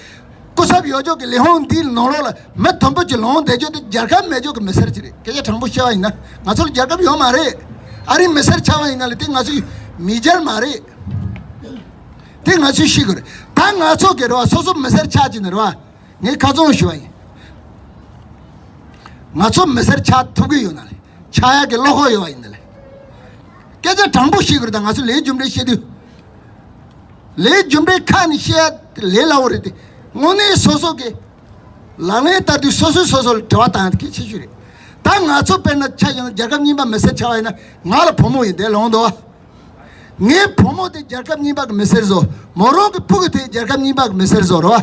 སྐུ་ཚབ་ཡོད་ཆོག་གི་ལས་ཁུངས་འདིའི་ནང་ལོགས་ལ་མི་དུམ་བུ་གཅིག་ལངས་བསྡད་ཆོག་དེ་རྒྱལ་ཁབ་མེད་ཆོག་གི་མི་སེར་ཅིག་རེད། སྐད་ཆ་དྲང་པོ་བཤད་པ་ཡིན་ན་ང་ཚོ་ལ་རྒྱལ་ཁབ་ཡོད་མ་རེད། ཨ་རིའི་མི་སེར་ཆགས་པ་ཡིན་ན་ལས་དེ་ང་ཚོའི་མི་རྒྱལ་མ་རེད། དེ་ང་ཚོས་ཤེས་དགོས་རེད། ད་ང་ཚོ་གི་རེད་བ། སོ་སོ་མི་སེར་ཆགས་ཀྱི་ནི་རེད་བ། ངས་ཁ་ཚོན་ཞུ་བ་ཡིན། ང་ཚོ་མི་སེར་ཆགས་ཐུབ་ཀྱི་ཡོད་ན་ལས། ཆགས་ཡག་གི་བློ་ཁོག་ཡོད་པ་ཡིན་ན་ལས། སྐད་ཆ་དྲང་པོ་བཤད་དགོས་རེད། ད་ང་ཚོ་ལས་རྒྱུ་འབྲས་བཤད་དུས། ལས་རྒྱུ་འབྲས་ཁ་ནས་བཤད་ཡ་དེ་ལས་སླ་བོ་རེད་དེ། དངོས་གནས་སོ་སོ་གི་ལག་ལེན་བསྟར་དུས་སོ་སོས་སོ་སོ་ལ་དྲི་བ་བཏང་ཡ་དེ་གལ་ཆེ་ཤོས་རེད། ད་ང་ཚོ་དཔེར་ན་ཆ་བཞག་ན་རྒྱལ་ཁབ་གཉིས་པ་མི་སེར་ཆགས་པ་ཡིན་ན་ང་ལ་བུ་མོ་ཡིན་དེ་ལོང་དོ། ངའི་བུ་མོ་དེ་རྒྱལ་ཁབ་གཉིས་པ་གི་མི་སེར་བཟོ། མོ་རང་གི་ཕྲུ་གུ་དེ་རྒྱལ་ཁབ་གཉིས་པ་གི་མི་སེར་བཟོ་རོ།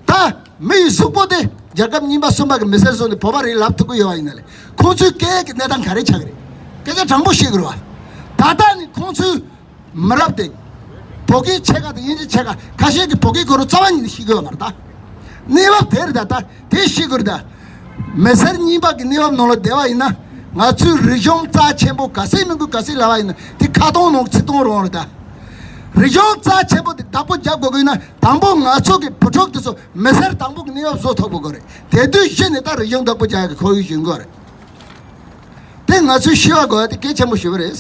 ད་མི་ཡི་གཟུགས་པོ་དེ་རྒྱལ་ཁབ་གཉིས་པ་གསུམ་པ་གི་མི་སེར་བཟོ་ནས་བོད་པ་རེད་ལབ་ཐུབ་ཀྱི་ཡོད་པ་ཡིན་ན་ལས། ཁོང་ཚོའི་སྐད་ཡིག་གི་གནས་སྟངས་ག་རེ་ཆགས་ཀྱི་རེད། སྐད་ཆ་དྲང་པོ་བཤད་དགོས་རེད་བ། ད་ལྟ་ནི་ཁོང་ཚོའི་མི་རབས་དེ་བོད་སྐད་ཕྱེད་ཀ་དང་དབྱིན་ཇི་ཕྱེད་ཀ། ཁ་ཤས་ཀྱིས་བོད་སྐད་གོ་རུ་རྩ་བ་ཉིད་ནས་ཤེས་ཀྱི་ཡོད་མ་རེད་ད། གནས་བབ་དེ་རེད་ད། ད་དེ་ཤེས་དགོས་རེད་ད། མི་སེར་གཉིས་པ་གི་གནས་བབ་ནང་ལ་བསྡད་པ་ཡིན་ན། ང་ཚོའི་རིག་གཞུང་རྩ་ཆེན་པོ་ག་ཚད་མི་དགོས་ག་ཚད་ལབ་པ་ཡིན་ན་དེ་ཁ་སྟོང་ནང་ཚིག་སྟོང་རང་རེད་ད། རིག་གཞུང་རྩ་ཆེན་པོ་དེ་བདག་པོ་རྒྱག་དགོས་ཀྱི་ཡིན་ན་དང་པོ་ང་ཚོ་གི་བུ་ཕྲུག་དེ་ཚོ་མི་སེར་དང་པོ་གི་གནས་བབ་བཟོ་ཐུབ་དགོས་ཀྱི་རེད། དེ་དུས་གཞི་ནས་ད་རིག་གཞུང་བདག་པོ་རྒྱག་ཡག་གི་ཁོར་ཡུག་བྱུང་དགོས་རེད། དེ་ང་ཚོས་ཤེས་པ་དགོས་ཡ་དེ་གལ་ཆེན་པོ་ཞིག་རེད།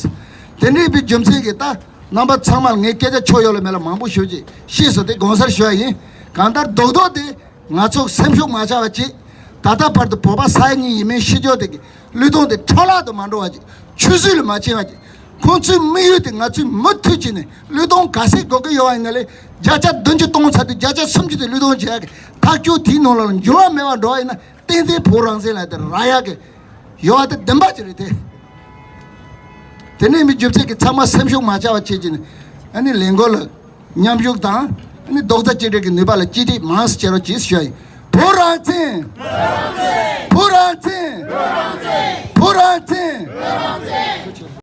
དེ་འདྲའི་བའི་རྒྱུ་མཚན་གྱིས་ད་རྣམ་པ་ཚང་མར་ངས་སྐད་ཆ་ཆོ་ཡོད་ལ་མེད་ལ་མང་པོ་ཞུ་ཅིག་ཤེས་སོ། དེ་དགོངས་སར་ཞུ་བ་ཡིན། གང་ལྟར་རྡོག་རྡོག་དེ་ང་ཚོ་སེམས་ཤུགས་མ་ཆག་པ་ཅིག་ད་ལྟ་བར་དུ་བོད་པ་ས་ཡ་གཉིས་ཡས་མས་ཤི་ཆོག་དེ་གི་བློས་གཏོང་དེ་འཕྲོ་བརླག་ཏུ་མ་འགྲོ་བ་ཅིག་ཆུད་ཟོས་ལ་མ་ཕྱིན་པ་ཅིག་ཁོང་ཚོའི་དམིགས་ཡུལ་དེ་ང་ཚོས་མུ་མཐུད་བྱས་ནས་བློས་གཏོང་ག་ཚད་དགོས་ཀྱི་ཡོད་པ་ཡིན་ན་ལས། བརྒྱ་ཆ་བདུན་ཅུ་གཏོང་ཚར་དུས་བརྒྱ་ཆ་སུམ་ཅུ་དེ་བློས་གཏོང་བྱེད་ཡག་གི་ཐག་གཅོད་དེའི་ནང་ལ་འགྱུར་བ་མེད་པར་འགྲོ་བ་ཡིན་ན། ཏན་ཏན་བོད་རང་བཙན་ལབ་དེ་རག་ཡག་གི་ཡོད་པ་དེ་བདེན་པ་ཅིག་རེད་དེ། དེ་ནས་མི་རྒྱུ་མཚན་གྱིས་ཚང་མ་སེམས་ཤུགས་མ་ཆག་པ་བྱེད་ཀྱི་ནི། ཨ་ནི་ལས་འགུལ་ལ་མཉམ་ཞུགས་དང་། ཨ་ནི་རྡོག་རྩ་གཅིག་སྒྲིལ་གྱི་ནུས་པ་ལ་གཅིག་སྒྲིལ་མང་ཙམ་བྱེད་རོགས་གྱིས་ཞུ་ཡ་ཡིན། བོད་རང་བཙན། བོད་རང་བཙན། བོད་རང་བཙན།